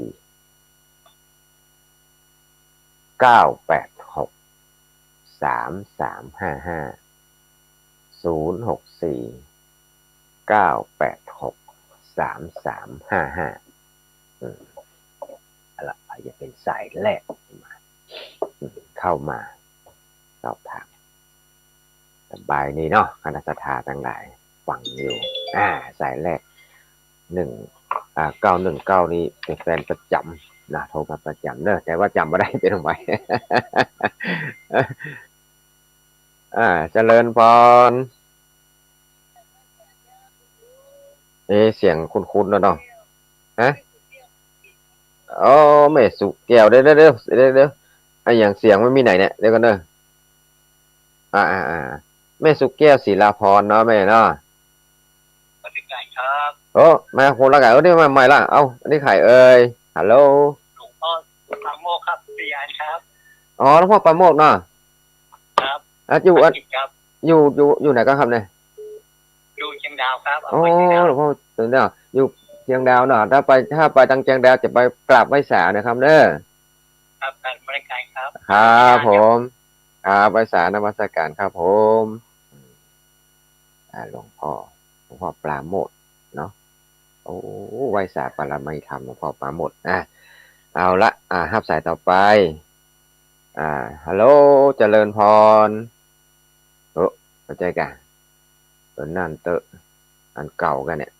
เก้าแปดหก สามสามห้าห้า ศูนย์หกสี่ เก้าแปดหก สามสามห้าห้า อืม เอาละ ใผจะเป๋นสายแรกมา อืม เข้ามาสอบถาม สบายดีเนาะ คณะศรัทธาตังหลาย ฟังอยู่ อ่า สายแรก หนึ่ง อ่า เก้าหนึ่งเก้า นี่เป๋นแฟนประจ๋ำนะ โทรมาประจ๋ำเน่อ แต่ว่าจ๋ำบ่ได้เป๋นไหน อ่า เจริญพร เอ๊ะ เสียงคุ้นๆ เนาะเนาะ ฮะ อ๋อ แม่สุแก้ว เดี๋ยว เดี๋ยว เดี๋ยว เดี๋ยว อะหยัง เสียงมันมีไหนเนี่ย เดี๋ยวก่อนเน่อ อ่า อ่า อ่า แม่สุแก้ว ศิลาพรเนาะแม่เนาะ สวัสดีครับ โอ้ มาคนละกะ เออ นี่มาใหม่ละ เอ้า อันนี้ใผเอ่ย ฮัลโหล หลวงพ่อปราโมทย์ครับ ศิลาครับ อ๋อ หลวงพ่อปราโมทย์เนาะ ครับ อ่ะ อยู่ อัน ครับ อยู่ อยู่ อยู่ไหนกันครับเนี่ย อยู่เชียงดาวครับ อ๋อ อำเภอเชียงดาว หลวงพ่อเชียงดาว อยู่เชียงดาวเนาะ ถ้าไป ถ้าไปตางเชียงดาวจะไปกราบไหว้สานะครับเน่อ ครับ กราบนมัสการครับ ครับผม ครับ ไหว้สานมัสการครับผม อ่า หลวงพ่อ หลวงพ่อปราโมทย์เนาะ โอ้ ไหว้สาปรมัยธรรม หลวงพ่อปราโมทย์ อ่ะ เอาละ อ่า ฮับสายต่อไป อ่า ฮัลโหล เจริญพร เออ บ่ใจ้กะ เออ นั่นเต๊อะ อันเก่ากั๋นเนี่ย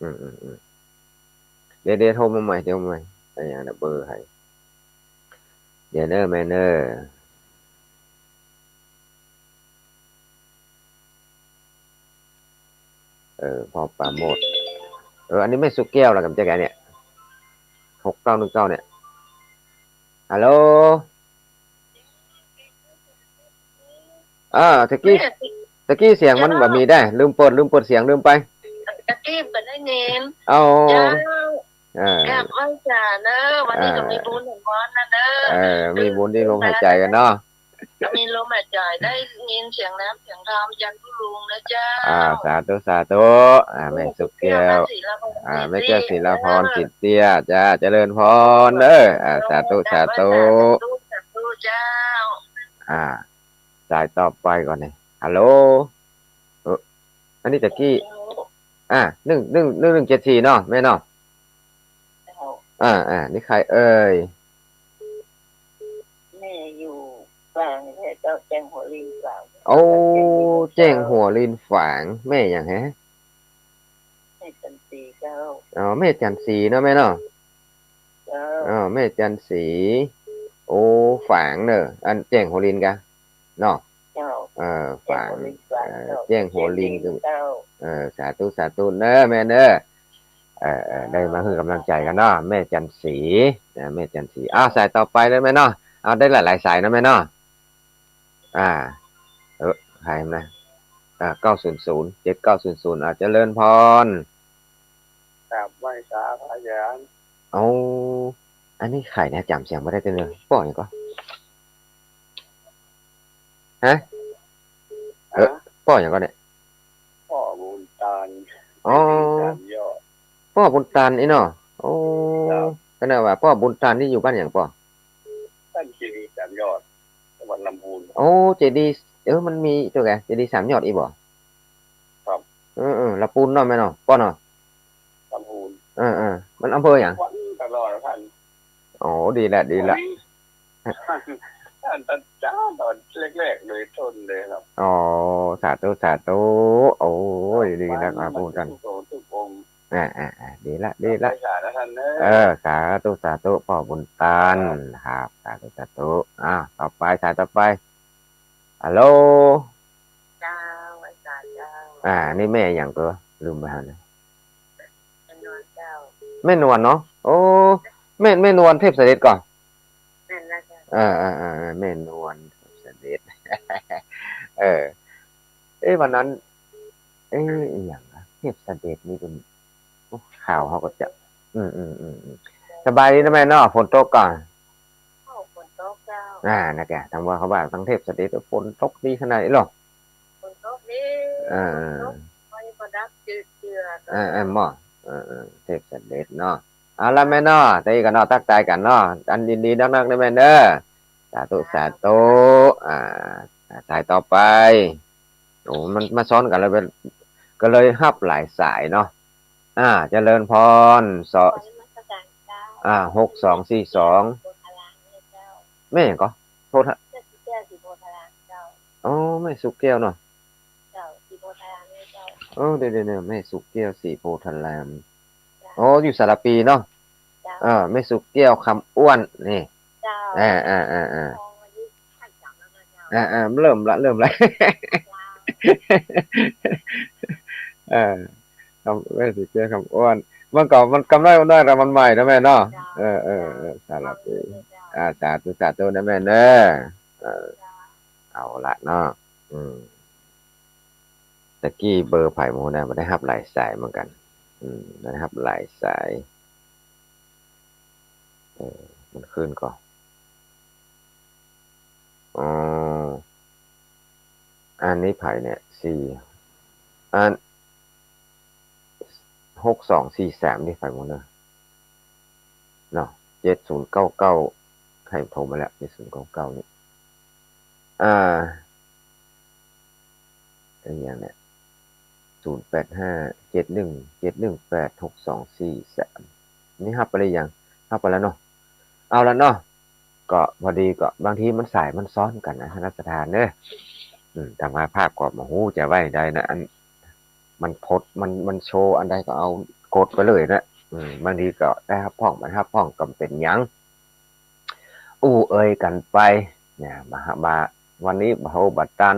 อืม อืม อืม เดี๋ยว เดี๋ยวโทรมาใหม่ เดี๋ยวมาใหม่ อะหยังนะ เบอร์ใผ เดี๋ยวเน่อแม่เน่อ เออ พ่อปราโมทย์ เออ อันนี้แม่สุแก้วละกะ บ่ใจ้กะเนี่ย หกเก้าหนึ่งเก้า เนี่ย ฮัลโหล อ่า ตะกี้ แม่ ตะกี้เสียงมัน เจ้า บ่มีได้ ลืมเปิด ลืมเปิดเสียง ลืมไป ตะกี้บ่ได้ยิน อ๋อ เจ้า อ่า กราบไหว้สาเน่อ วันนี้ก็ อ่า มีบุญแห่งวันนะเน่อ เออ มีบุญตี้ลมหายใจ๋กั๋นเนาะ มีลมหายใจ๋ ได้ยินเสียงน้ำเสียงทอง ยันตุลุงนะเจ้า อ่า สาธุ สาธุ อ่า แม่สุแก้ว แม่สุแก้ว ศิลาพร อ่า แม่แก้ว ศิลาพร สินเตี้ย จ้า เจริญพรเน่อ อ่า สาธุ สาธุ สาธุ สาธุเจ้า อ่า สายต่อไปก่อนนี่ ฮัลโหล เออ อันนี้ตะกี้ อ่า หนึ่ง หนึ่ง หนึ่ง หนึ่ง เจ็ด สี่ เนาะ แม่เนาะ เจ้า อ่า อ่า นี่ใผเอ่ย แม่อยู่ฝางนี่แหละเจ้า แจ้งหัวลินฝาง โอ้ แจ้งหัวลินฝาง แม่หยังแฮะ แม่จันทร์ศรีเจ้า อ๋อ แม่จันทร์ศรีเนาะแม่เนาะ เจ้า อ๋อ แม่จันทร์ศรี โอ้ ฝางเน่อ อันแจ้งหัวลินกะ เนาะ เจ้า เออ ฝาง แจ้งหัวลินฝาง เออ เจ้า แจ้งหัวลิน แจ้งหัวลินเจ้า เออ สาธุ สาธุเน่อแม่เน่อ เออ เออ ได้มาหื้อก๋ำลังใจ๋กั๋นเนาะ แม่จันทร์ศรี นะ แม่จันทร์ศรี อ้าว สายต่อไปเลยแม่เนาะ เอาได้หลายๆ สายนะแม่เนาะ อ่า เออ ใครนะ อ่า เก้าศูนย์ศูนย์ เจ็ดเก้าศูนย์ศูนย์ อ่า เจริญพร กราบไหว้สาพระอาจารย์ เอา อันนี้ใผนะ จ๋ำเสียงบ่ได้เตื้อเลย ป้อหยังก่อ ฮะ เออ ฮะ ป้อหยังก่อเนี่ย ป้อบุญตาน อ๋อ เจดีย์สามยอด ป้อบุญตานอี้เนาะ โอ้ ครับ ก็นึกว่าป้อบุญตานนี่อยู่บ้านหยังป้อ บ้านเจดีย์สามยอด จังหวัดลำพูน โอ้ เจดีย์ เออ มันมีตั๋วแก เจดีย์สามยอดอี้บ่ ครับ เออ เออ ลำปูนเนาะแม่เนาะ ป้อเนาะ ลำพูน เออ เออ มันอำเภอหยัง วันตลอดท่าน อ๋อ ดีละ ดีละ ท่าน ท่านจ๋าต๋อนแรกๆ เลยต้นเลยครับ อ๋อ สาธุ สาธุ โอ้ย ดีนัก ครับ อ่ะ พูดกัน ทุกองค์ ทุกองค์ อ่า อ่า อ่า ดีละ ดีละ รับไหว้สานะท่านเนอะ เออ สาธุ สาธุ ป้อบุญตาน ครับ ครับ สาธุ สาธุ อ่า ต่อไป สายต่อไป ฮัลโหล เจ้า ไหว้สาเจ้า อ่า นี่แม่หยังเตื้อ ลืมไปหาเนี่ย แม่นวลเจ้า แม่นวลเนาะ โอ้ แม่ แม่นวลเทพเสด็จก่อ แม่นแล้วเจ้า เออ เออ เออ เออ แม่นวลเทพเสด็จ เออ เอ๊ะ วันนั้น เอ๊ะ อีหยังนะ เทพเสด็จนี่เป็น โอ้ ข่าวเขาก็จะ อืม อืม อืม อืม สบายดีนะแม่เนาะ ฝนตกก่อ โอ้ ฝนตกเจ้า อ่า นะแก ถามว่าเขาว่าตังเทพเสด็จฝนตกดีขนาดนี้หรอ ฝนตกดี อ่า ฝนตก ไฟบ่ดับจืดเจือ อ่า อ่า หม้อ เออ เออ เทพเสด็จเนาะ เอาละแม่เนาะ แต่อี้ก็เนาะ ตั๊กทายกั๋นเนาะ อันดีๆ นักๆ นะแม่เนาะ สาธุ สาธุ อ่า สายต่อไป โอ้ มันมาซ้อนกั๋นแล้ว ก็เลยฮับหลายสายเนาะ อ่า เจริญพร สอ นมัสการเจ้า อ่า หกสองสี่สอง โพธารามเนี่ยเจ้า แม่หยังก่อ โพธา แม่สุแก้วศรีโพธารามเจ้า อ๋อ แม่สุแก้วเนาะ เจ้า ศรีโพธารามเนี่ยเจ้า เออ เดี๋ยวๆๆ แม่สุแก้วศรีโพธาราม เจ้า อ๋อ อยู่สารภีเนาะ เจ้า เออ แม่สุแก้วคำอ้วนนี่ เจ้า อ่า อ่า อ่า อ่า ทองอายุขั้นต่ำแล้วนะเจ้า อ่า อ่า เริ่มละ เริ่มละ เจ้า เออ คำ แม่สุแก้วคำอ้วน มันก็ มันกำน้อย กำน้อย แต่มันใหม่นะแม่เนาะ เจ้า เออ เออ เจ้า เออ สารภี เจ้า อ่า สาธุ สาธุนะแม่เนาะ เออ เจ้า เอาละเนาะ อืม ตะกี้เบอร์ใผบ่ฮู้นะ บ่ได้ฮับหลายสายเหมือนกั๋น อืม บ่ได้ฮับหลายสาย เออ มันขึ้นก่อ อ๋อ อันนี้ใผเนี่ย สี่ อัน หกสองสี่สาม นี่ใผบ่ฮู้นะ เนาะ เจ็ดศูนย์เก้าเก้า ใผโทรมาแล้ว เจ็ดศูนย์เก้าเก้า นี่ อ่า อันนี้หยังเนี่ย ศูนย์แปดห้า เจ็ดหนึ่ง เจ็ดหนึ่งแปด หกสองสี่สาม นี่ฮับไปหรือยัง ฮับไปแล้วเนาะ เอาละเนาะ ก็พอดีก็บางทีมันสายมันซ้อนกั๋นนะ ท่านศรัทธาเนาะ อืม อาตมาภาพก็บ่ฮู้จะว่าใดนะ อัน มันโพสต์ มัน มันโชว์อันใดก็เอากดไปเลยนะ อืม บางทีก็ได้ฮับพ่อง บ่ได้ฮับพ่อง ก็บ่เป๋นหยัง อู้เอ่ยกั๋นไป เนี่ย บ่า บ่า วันนี้บ่โทรบ่ตัน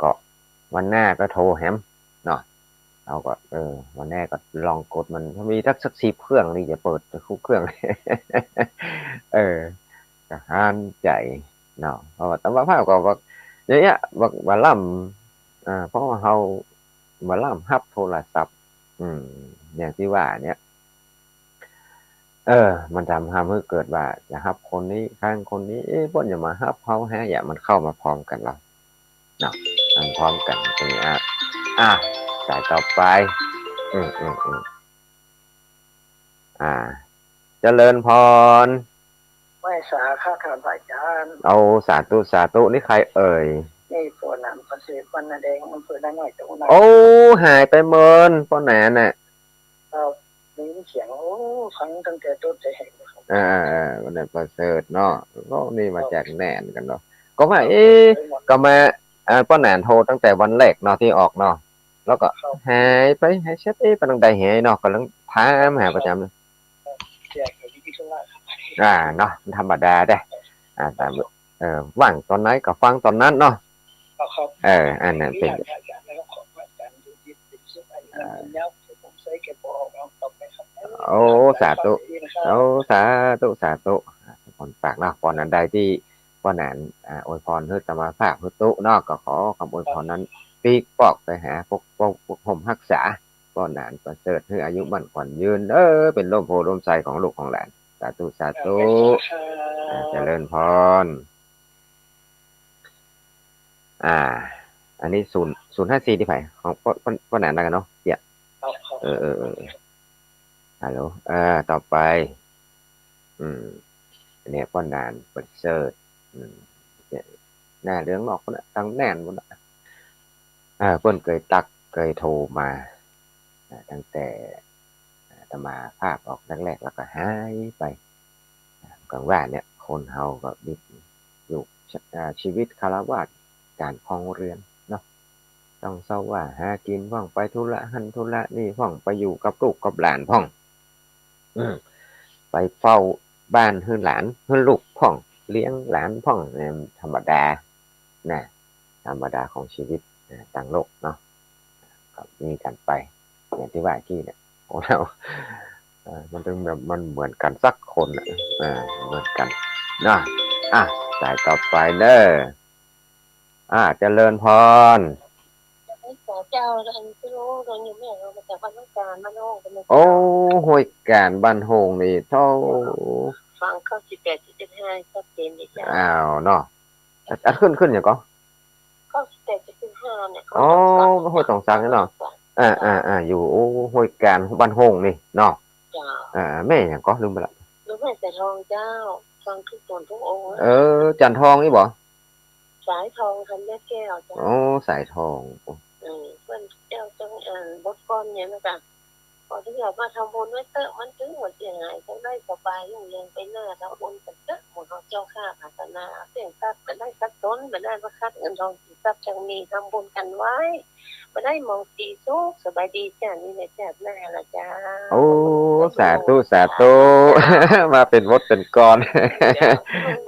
ก็วันหน้าก็โทรแหมเนาะ เฮาก็ เออ วันหน้าก็ลองกดมัน ถ้ามีสัก สักสิบเครื่องนี่จะเปิดทุกเครื่อง เออ ก็หันใจ๋เนาะ เพราะว่าอาตมาภาพก็ว่า อย่างเงี้ย บ่า บ่าล้ำ อ่า เพราะว่าเฮาบ่าล้ำฮับโทรศัพท์ อืม อย่างตี้ว่าเนี่ย เออ มันทำ ทำหื้อเกิดว่าจะฮับคนนี้ ครั้นคนนี้ เอ๊ะ เปิ้นจะมาฮับเฮาแฮะ อย่างมันเข้ามาพร้อมกั๋นแล้วเนาะ มันพร้อมกั๋นตรงนี้ อ่ะ อ่ะ สายต่อไป อืม อืม อืม อ่า เจริญพร ไหว้สาค่ะ ท่านพระอาจารย์ เอา สาธุ สาธุ นี่ใครเอ่ย นี่ป้อหนาน ประเสริฐ วรรณแดง อำเภอนาน้อย จังหวัดน่าน โอ้ หายไปเมิน ป้อหนานน่ะ ครับ ได้ยินเสียง โอ้ ฟังตั้งแต่ต้นแต่แห่งเลยครับ อ่า อ่า อ่า วันนั้นประเสริฐเนาะ ก็นี่มาจากน่านกั๋นเนาะ ก็ว่า ครับ เอ๊ะ ก็มา อ่า ป้อหนานโทรตั้งแต่วันแรกเนาะ ตี้ออกเนาะ แล้วก็ ครับ หายไป หายแชท เอ๊ะ ไปตางใดแหเนาะ ก็เลยถามหาประจ๋ำเลย ครับ แกก็มีธุระครับ อ่า เนาะ ธรรมดาเด้ อ่า ต๋าม เออ ว่างต๋อนไหนก็ฟังต๋อนนั้นเนาะ ครับ เออ อันนั้นเป๋น อยากจะ อยากจะขอพระอาจารย์ดูจิตเป็นสุข อันนี้มันยาว ผมใส่แกบอกเอา เอาไป โอ้ สาธุ โอ้ สาธุ สาธุ อ่า สมพรปากเนาะ ป้ออันใดตี้ป้อหนาน อ่า อวยพรหื้ออาตมาภาพหื้อตุ๊เนาะ ก็ขอคำอวยพรนั้นปิ๊กปอกไปหาปก ปก ปกห่มฮักษาป้อหนานประเสริฐ หื้ออายุมั่นขวัญยืน เออ เป๋นร่มโพธิ์ร่มไทรของลูกของหลาน สาธุ สาธุ อ่า เจริญพร อ่า อันนี้ศูนย์ ศูนย์ห้าสี่ตี้ใผ ของป้อ ป้อ ป้อหนานแล้วกั๋นเนาะ เดี๋ยว เออ เออ เออ ฮัลโหล เออ ต่อไป อืม อันนี้ป้อหนานประเสริฐ อืม เนี่ย หน้าเหลืองนอกพุ้นน่ะ ตังแน่นพุ้นน่ะ เออ เปิ้นเกยตั๊กเกยโทรมา อ่า ตั้งแต่ อ่า อาตมาภาพออกแรกๆ แล้วก็หายไป อ่า กังว่าเนี่ย คนเฮาก็มีอยู่ อ่า ชีวิตฆราวาส ก๋านครองเรือนเนาะ ต้องเซาะว่าหากิ๋นพ่อง ไปธุระหั้นธุระนี่พ่อง ไปอยู่กับลูกกับหลานพ่อง อืม ไปเฝ้าบ้านหื้อหลานหื้อลูกพ่อง เลี้ยงหลานพ่อง เนี่ย ธรรมดา นะ ธรรมดาของชีวิต นะ ตางโลกเนาะ ก็มีกั๋นไป อย่างตี้ว่ากี้เนี่ย ของเฮา เออ มันต้องแบบ มันเหมือนกั๋นสักคนน่ะ เออ เหมือนกั๋นเนาะ อ่ะ สายต่อไปเน่อ อ่า เจริญพร เจ้า อันนี้ไม่รู้ เราอยู่แม่เรามาจากบ้านห้วยกาญบ้านโฮง โอ้ ห้วยกาญบ้านโฮงนี่ โธ่ ฟังเก้าสิบแปดจุดเจ็ดห้า ชัดเจนดีเจ้า อ้าว เนาะ อัน อันขึ้น ขึ้นหยังก่อ เก้าสิบแปดจุดเจ็ดห้า เนี่ย อ๋อ ห้วยตองสัก ห้วยตองสักนี่เนาะ อ่า อ่า อ่า อยู่ โอ้ ห้วยกาญบ้านโฮงนี่เนาะ เจ้า อ่า แม่หยังก่อ ลืมไปละ หลวงแม่สายทองเจ้า ฟังทุกต๋นทุกองค์ เออ จันทองนี่บ่ สายทองธัญญาแก้วเจ้า โอ้ สายทอง เออ เปิ้นเจ้าจัง เอ่อ บทกลอนเนี่ยนะเจ้า ขออนุญาตมาทำบุญด้วยเต๊อะ มันจึงบ่เสียหาย จังได้สบายรุ่งเรืองไปหน้า ทำบุญกั๋นเต๊อะ หมู่เฮาเจ้าข้า ปรารถนาเสี้ยงทรัพย์ บ่ได้ทรัพย์สน บ่ได้มาขัดเงินทอง สินทรัพย์จังมี ทำบุญกั๋นไว้ บ่ได้มองสีสุข สบายดีจ้า นี่แหละจ้า หน้าละจ้า โอ้ สาธุ สาธุ มาเป๋นบทเป๋นกลอน เจ้า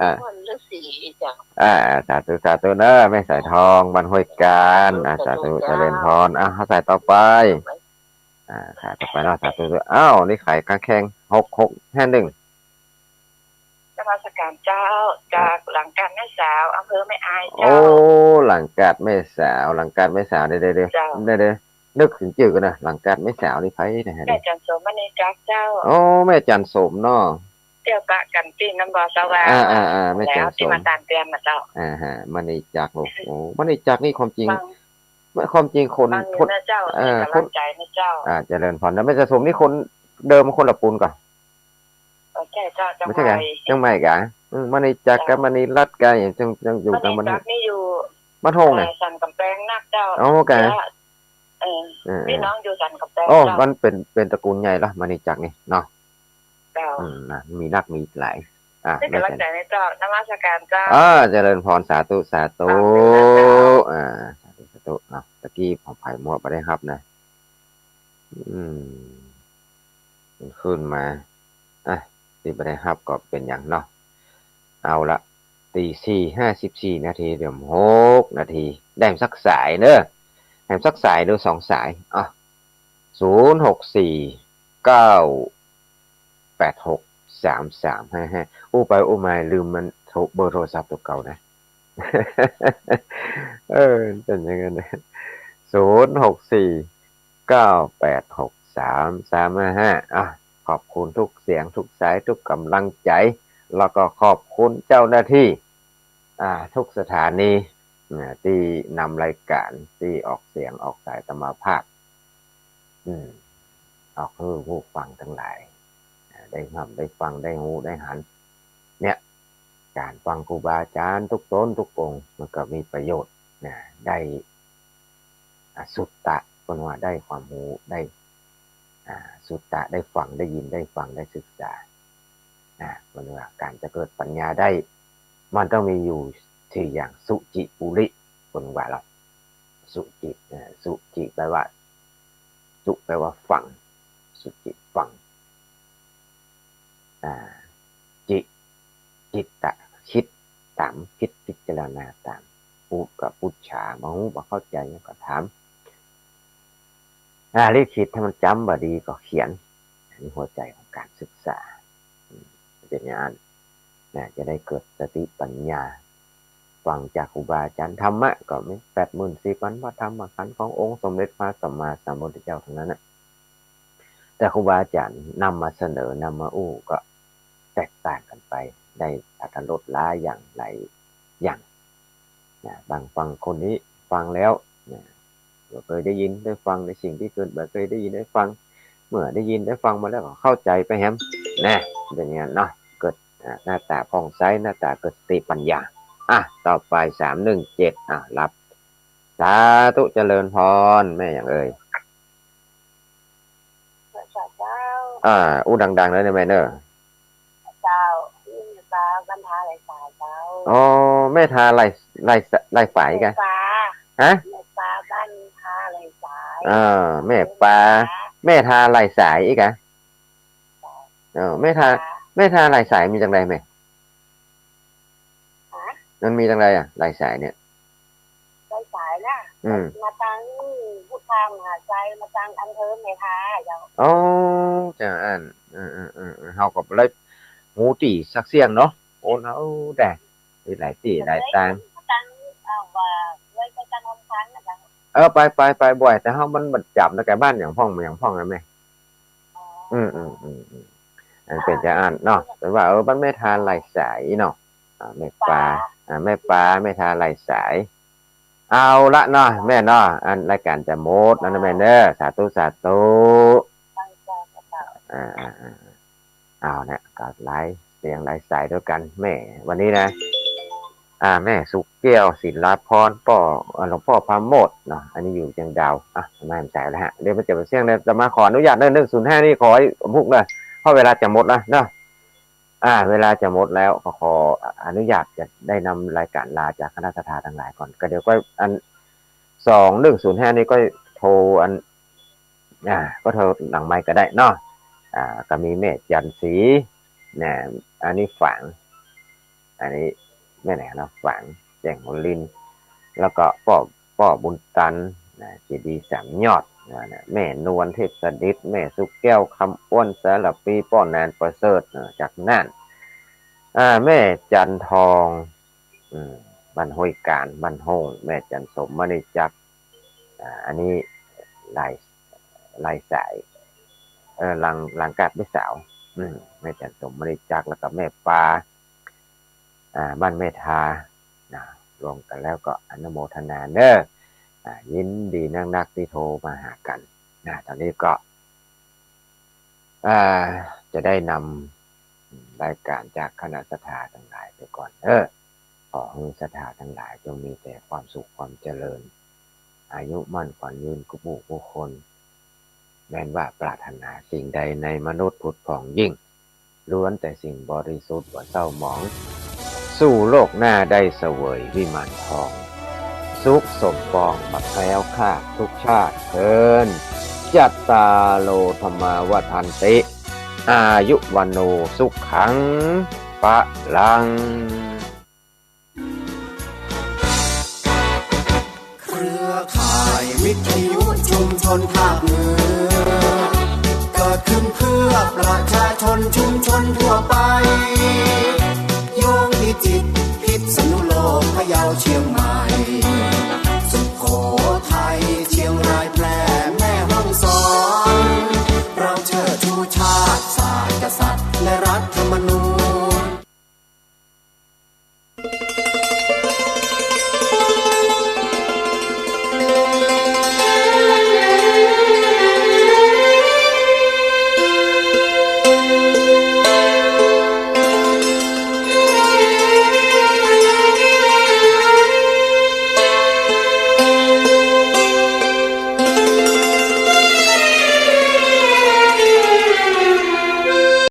อ่ะ ม่วนฤๅษีเจ้า อ่า สาธุ สาธุเน่อ แม่สายทอง บ้านห้วยกาญ อ่า สาธุ เจริญพร อ่ะ สายต่อไป อ่า สายต่อไปเนาะ สาธุ อ้าว นี่ใผกางแคง หกหกห้าหนึ่ง นมัสการเจ้า จากหลังกาดแม่สาว อำเภอแม่อายเจ้า โอ้ หลังกาดแม่สาว หลังกาดแม่สาว เดี๋ยว เดี๋ยว เดี๋ยว เจ้า เดี๋ยว เดี๋ยว นึกเถิงจื้อก่อนเน่อ หลังกาดแม่สาวนี่ใผเน่อ แม่จันทร์สม มณีจักรเจ้า โอ้ แม่จันทร์สมเนาะ เตี้ยวปะกั๋นตี้น้ำบ่อสว่าง อ่า อ่า อ่า แม่จันทร์สม แล้วตี้มาตานเตียนน่ะเจ้า อ่าฮะ มณีจักร โอ้โห มณีจักรนี่ความจริง ฟัง ความจริงคน ฟังอยู่ คน นะเจ้า เอ่อ ให้ก๋ำลังใจ๋นะเจ้า คน อ่า เจริญพร แล้วแม่จันทร์สมนี่คนเดิมคนละปูนก่อ เออ ใจ้เจ้า บ่ใจ้กะ เจียงใหม่ เจียงใหม่กะ อืม มณีจักรกับ เจ้า มณีรัตน์กะ ยัง ยังอยู่ตางบ้าน มณีจักรนี่อยู่ บ้านโฮงน่ะ เอ่อ สันก๋ำแปงนักเจ้า อ๋อ กะ เออ เออ เออ ปี้น้องอยู่สันก๋ำแปง โอ้ เจ้า มันเป๋น เป๋นตระกูลใหญ่ละ มณีจักรนี่เนาะ เจ้า อืม นะ มีนัก มีหลาย อ่ะ ให้ก๋ำลังใจ๋นะเจ้า นมัสการเจ้า อ่า เจริญพร สาธุ สาธุ สาธุเจ้า อ่า สาธุ สาธุ อ่ะ ตะกี้ของไผมัวบ่ได้ฮับนะ อืม มันขึ้นมา อ่ะ ตี้บ่ได้ฮับก็เป๋นหยังเนาะ เอาละ ตีสี่ห้าสิบสี่นาที เหลือหกนาที แหมสักสายเน่อ แหมสักสายหรือสองสาย อ่ะ ศูนย์หกสี่ เก้าแปดหก สามสามห้าห้า อู้ไปอู้มาลืมมันโทร เบอร์โทรศัพท์ตั๋วเก่านะ เออ เป๋นอย่างนั้นนะ ศูนย์หกสี่ เก้าแปดหก สามสามห้าห้า อ่ะ ขอบคุณทุกเสียง ทุกสาย ทุกก๋ำลังใจ๋ แล้วก็ขอบคุณเจ้าหน้าตี้ อ่า ทุกสถานี อ่า ตี้นำรายก๋าน ตี้ออกเสียง ออกสายอาตมาภาพ อืม ออกหื้อผู้ฟังตังหลาย อ่า ได้ฮับ ได้ฟัง ได้ฮู้ ได้หัน เนี่ย ก๋านฟังครูบาอาจ๋ารย์ทุกต๋นทุกองค์ มันก็มีประโยชน์ นะ ได้ อ่า สุตตะ เปิ้นว่าได้ความฮู้ ได้ อ่า สุตตะ ได้ฟัง ได้ยิน ได้ฟัง ได้ศึกษา อ่า เปิ้นว่าก๋านจะเกิดปัญญาได้ มันต้องมีอยู่สี่อย่าง สุจิปุริ เปิ้นว่าหรอก สุจิ เอ่อ สุจิแปลว่า สุแปลว่าฟัง สุจิฟัง อ่า จิ จิตตะ คิดต๋าม คิดพิจารณาต๋าม ปุ ก็ปุจฉา บ่ฮู้บ่เข้าใจ๋ก็ถาม อ่า ลิขิตถ้ามันจ๋ำบ่ดีก็เขียน นี่หัวใจ๋ของก๋านศึกษา อืม เป๋นอย่างนั้น นะ จะได้เกิดสติปัญญา ฟังจากครูบาอาจ๋ารย์ ธรรมะก็มีแปดหมื่นสี่พันพระธรรมขันธ์ขององค์สมเด็จพระสัมมาสัมพุทธเจ้าทั้งนั้นนะ แต่ครูบาอาจ๋ารย์นำมาเสนอ นำมาอู้ก็แตกต่างกั๋นไป ได้อรรถรสหลายอย่างหลายอย่าง นะ บาง บางคนนี้ฟังแล้ว นะ บ่เกยได้ยินได้ฟังในสิ่งตี้เกิด บ่เกยได้ยินได้ฟัง เมื่อได้ยินได้ฟังมาแล้วก็เข้าใจ๋ไปแหม นะ เป๋นอย่างนั้นเนาะ เกิด อ่า หน้าต๋าผ่องใส หน้าต๋าเกิดสติปัญญา อ่ะ ต่อไป สามหนึ่งเจ็ด อ่ะ รับ สาธุ เจริญพร แม่หยังเอ่ย เจ้า อ่า อู้ดังๆ เลยนะแม่เนอะ เจ้า นี่แม่ปาบ้านท่าลายสายเจ้า อ๋อ แม่ท่าลาย ลาย ลายสายกะ แม่ปา ฮะ แม่ปาบ้านท่าลายสาย อ่า แม่ปา แม่ท่าลายสายอีกะ เออ แม่ท่า แม่ท่าลายสายมีจังใดแม่ ฮะ มันมีจังใดอะ ลายสายเนี่ย ลายสายนะ อืม มาตางพุทธามหาชัย มาตางอำเภอแม่ท่าเจ้า อ๋อ เจ้าอั้น เออ เออ เออ เออ เฮาก็บ่ได้ฮู้ตี้สักเสี้ยงเนาะ โอ้ เฮาแต่ มีหลายตี้หลายตาง ตาง เอ่อ ว่าไว้ไปตางลำพังนะเจ้า เออ ไป ไป ไปบ่อย แต่เฮามันบ่จ๋ำนะ แก่บ้านหยังพ่อง หยังพ่องนะแม่ อืม อืม อืม อืม อันเป๋นจาอั้นเนาะ แต่ว่า เออ บ้านแม่ท่าลายสายเนาะ อ่า แม่ปา อ่า แม่ปา แม่ท่าลายสาย เอาละเนาะ แม่เนาะ อันรายก๋านจะหมดแล้วนะแม่เนอะ สาธุ สาธุ อ่า อ่า อ่า เอาเนี่ย ก็หลายเสียงหลายสายด้วยกั๋น แม่ วันนี้นะ อ่า แม่สุแก้ว ศิลาพร ป้อ อ่า หลวงป้อพาโมทย์เนาะ อันนี้อยู่เจียงดาว อ่ะ มาสายแล้วฮะ เดี๋ยวมันจะเป๋นเสียงเลย จะมาขออนุญาตเนอะ หนึ่งศูนย์ห้า นี่ขอให้พุกเลย เพราะเวลาจะหมดแล้วเนาะ อ่า เวลาจะหมดแล้ว ก็ขออนุญาตจะได้นำรายก๋านลาจากคณะศรัทธาตังหลายก่อน ก็เดี๋ยวก็อัน สองหนึ่งศูนย์ห้า นี่ก็โทรอัน อ่า ก็โทรหลังไมค์ก็ได้เนาะ อ่า ก็มีแม่จันทร์ศรี นะ อันนี้ฝาง อันนี้แม่ไหนเนาะ ฝาง แจ้งหัวลิน แล้วก็ป้อ ป้อบุญตัน นะ เจดีย์สามยอด นะ นะ แม่นวลเทพสถิต แม่สุแก้ว คำอ้วน สารปี ป้อหนานประเสริฐ นะ จากน่าน อ่า แม่จันทอง อืม บ้านห้วยก๋าน บ้านโฮ่ง แม่จันสม มณีจักร อ่า อันนี้ลาย ลายสาย เออ หลัง หลังกาดแม่สาว อืม แม่จันสม มณีจักร แล้วก็แม่ปา อ่า บ้านแม่ท่า นะ รวมกั๋นแล้วก็อนุโมทนาเนอะ อ่า ยินดีนักๆ ตี้โทรมาหากั๋น นะ ตอนนี้ก็ อ่า จะได้นำรายก๋านจากคณะศรัทธาตังหลายไปก่อนเนอะ ขอหื้อศรัทธาตังหลายจงมีแต่ความสุขความเจริญ อายุมั่นขวัญยืนกู้ผู้กู้คน แม้นว่าปรารถนาสิ่งใดในมนุษย์ผุดผ่องยิ่ง ล้วนแต่สิ่งบริสุทธิ์บ่เศร้าหมอง สู่โลกหน้าได้เสวยวิมานทอง สุขสมปองบ่แคล้วคลาดทุกชาติเทอญ จัตตาโร ธัมมา วัฑฒันติ อายุ วัณโณ สุขัง พลัง เครือข่ายวิทยุชุมชนภาคเหนือ เกิดขึ้นเพื่อประชาชนชุมชนทั่วไป โยงพิจิตร พิษณุโลก พะเยา เชียงใหม่ สุโขทัย เชียงราย แพร่ แม่ฮ่องสอน เราเชิดชูชาติส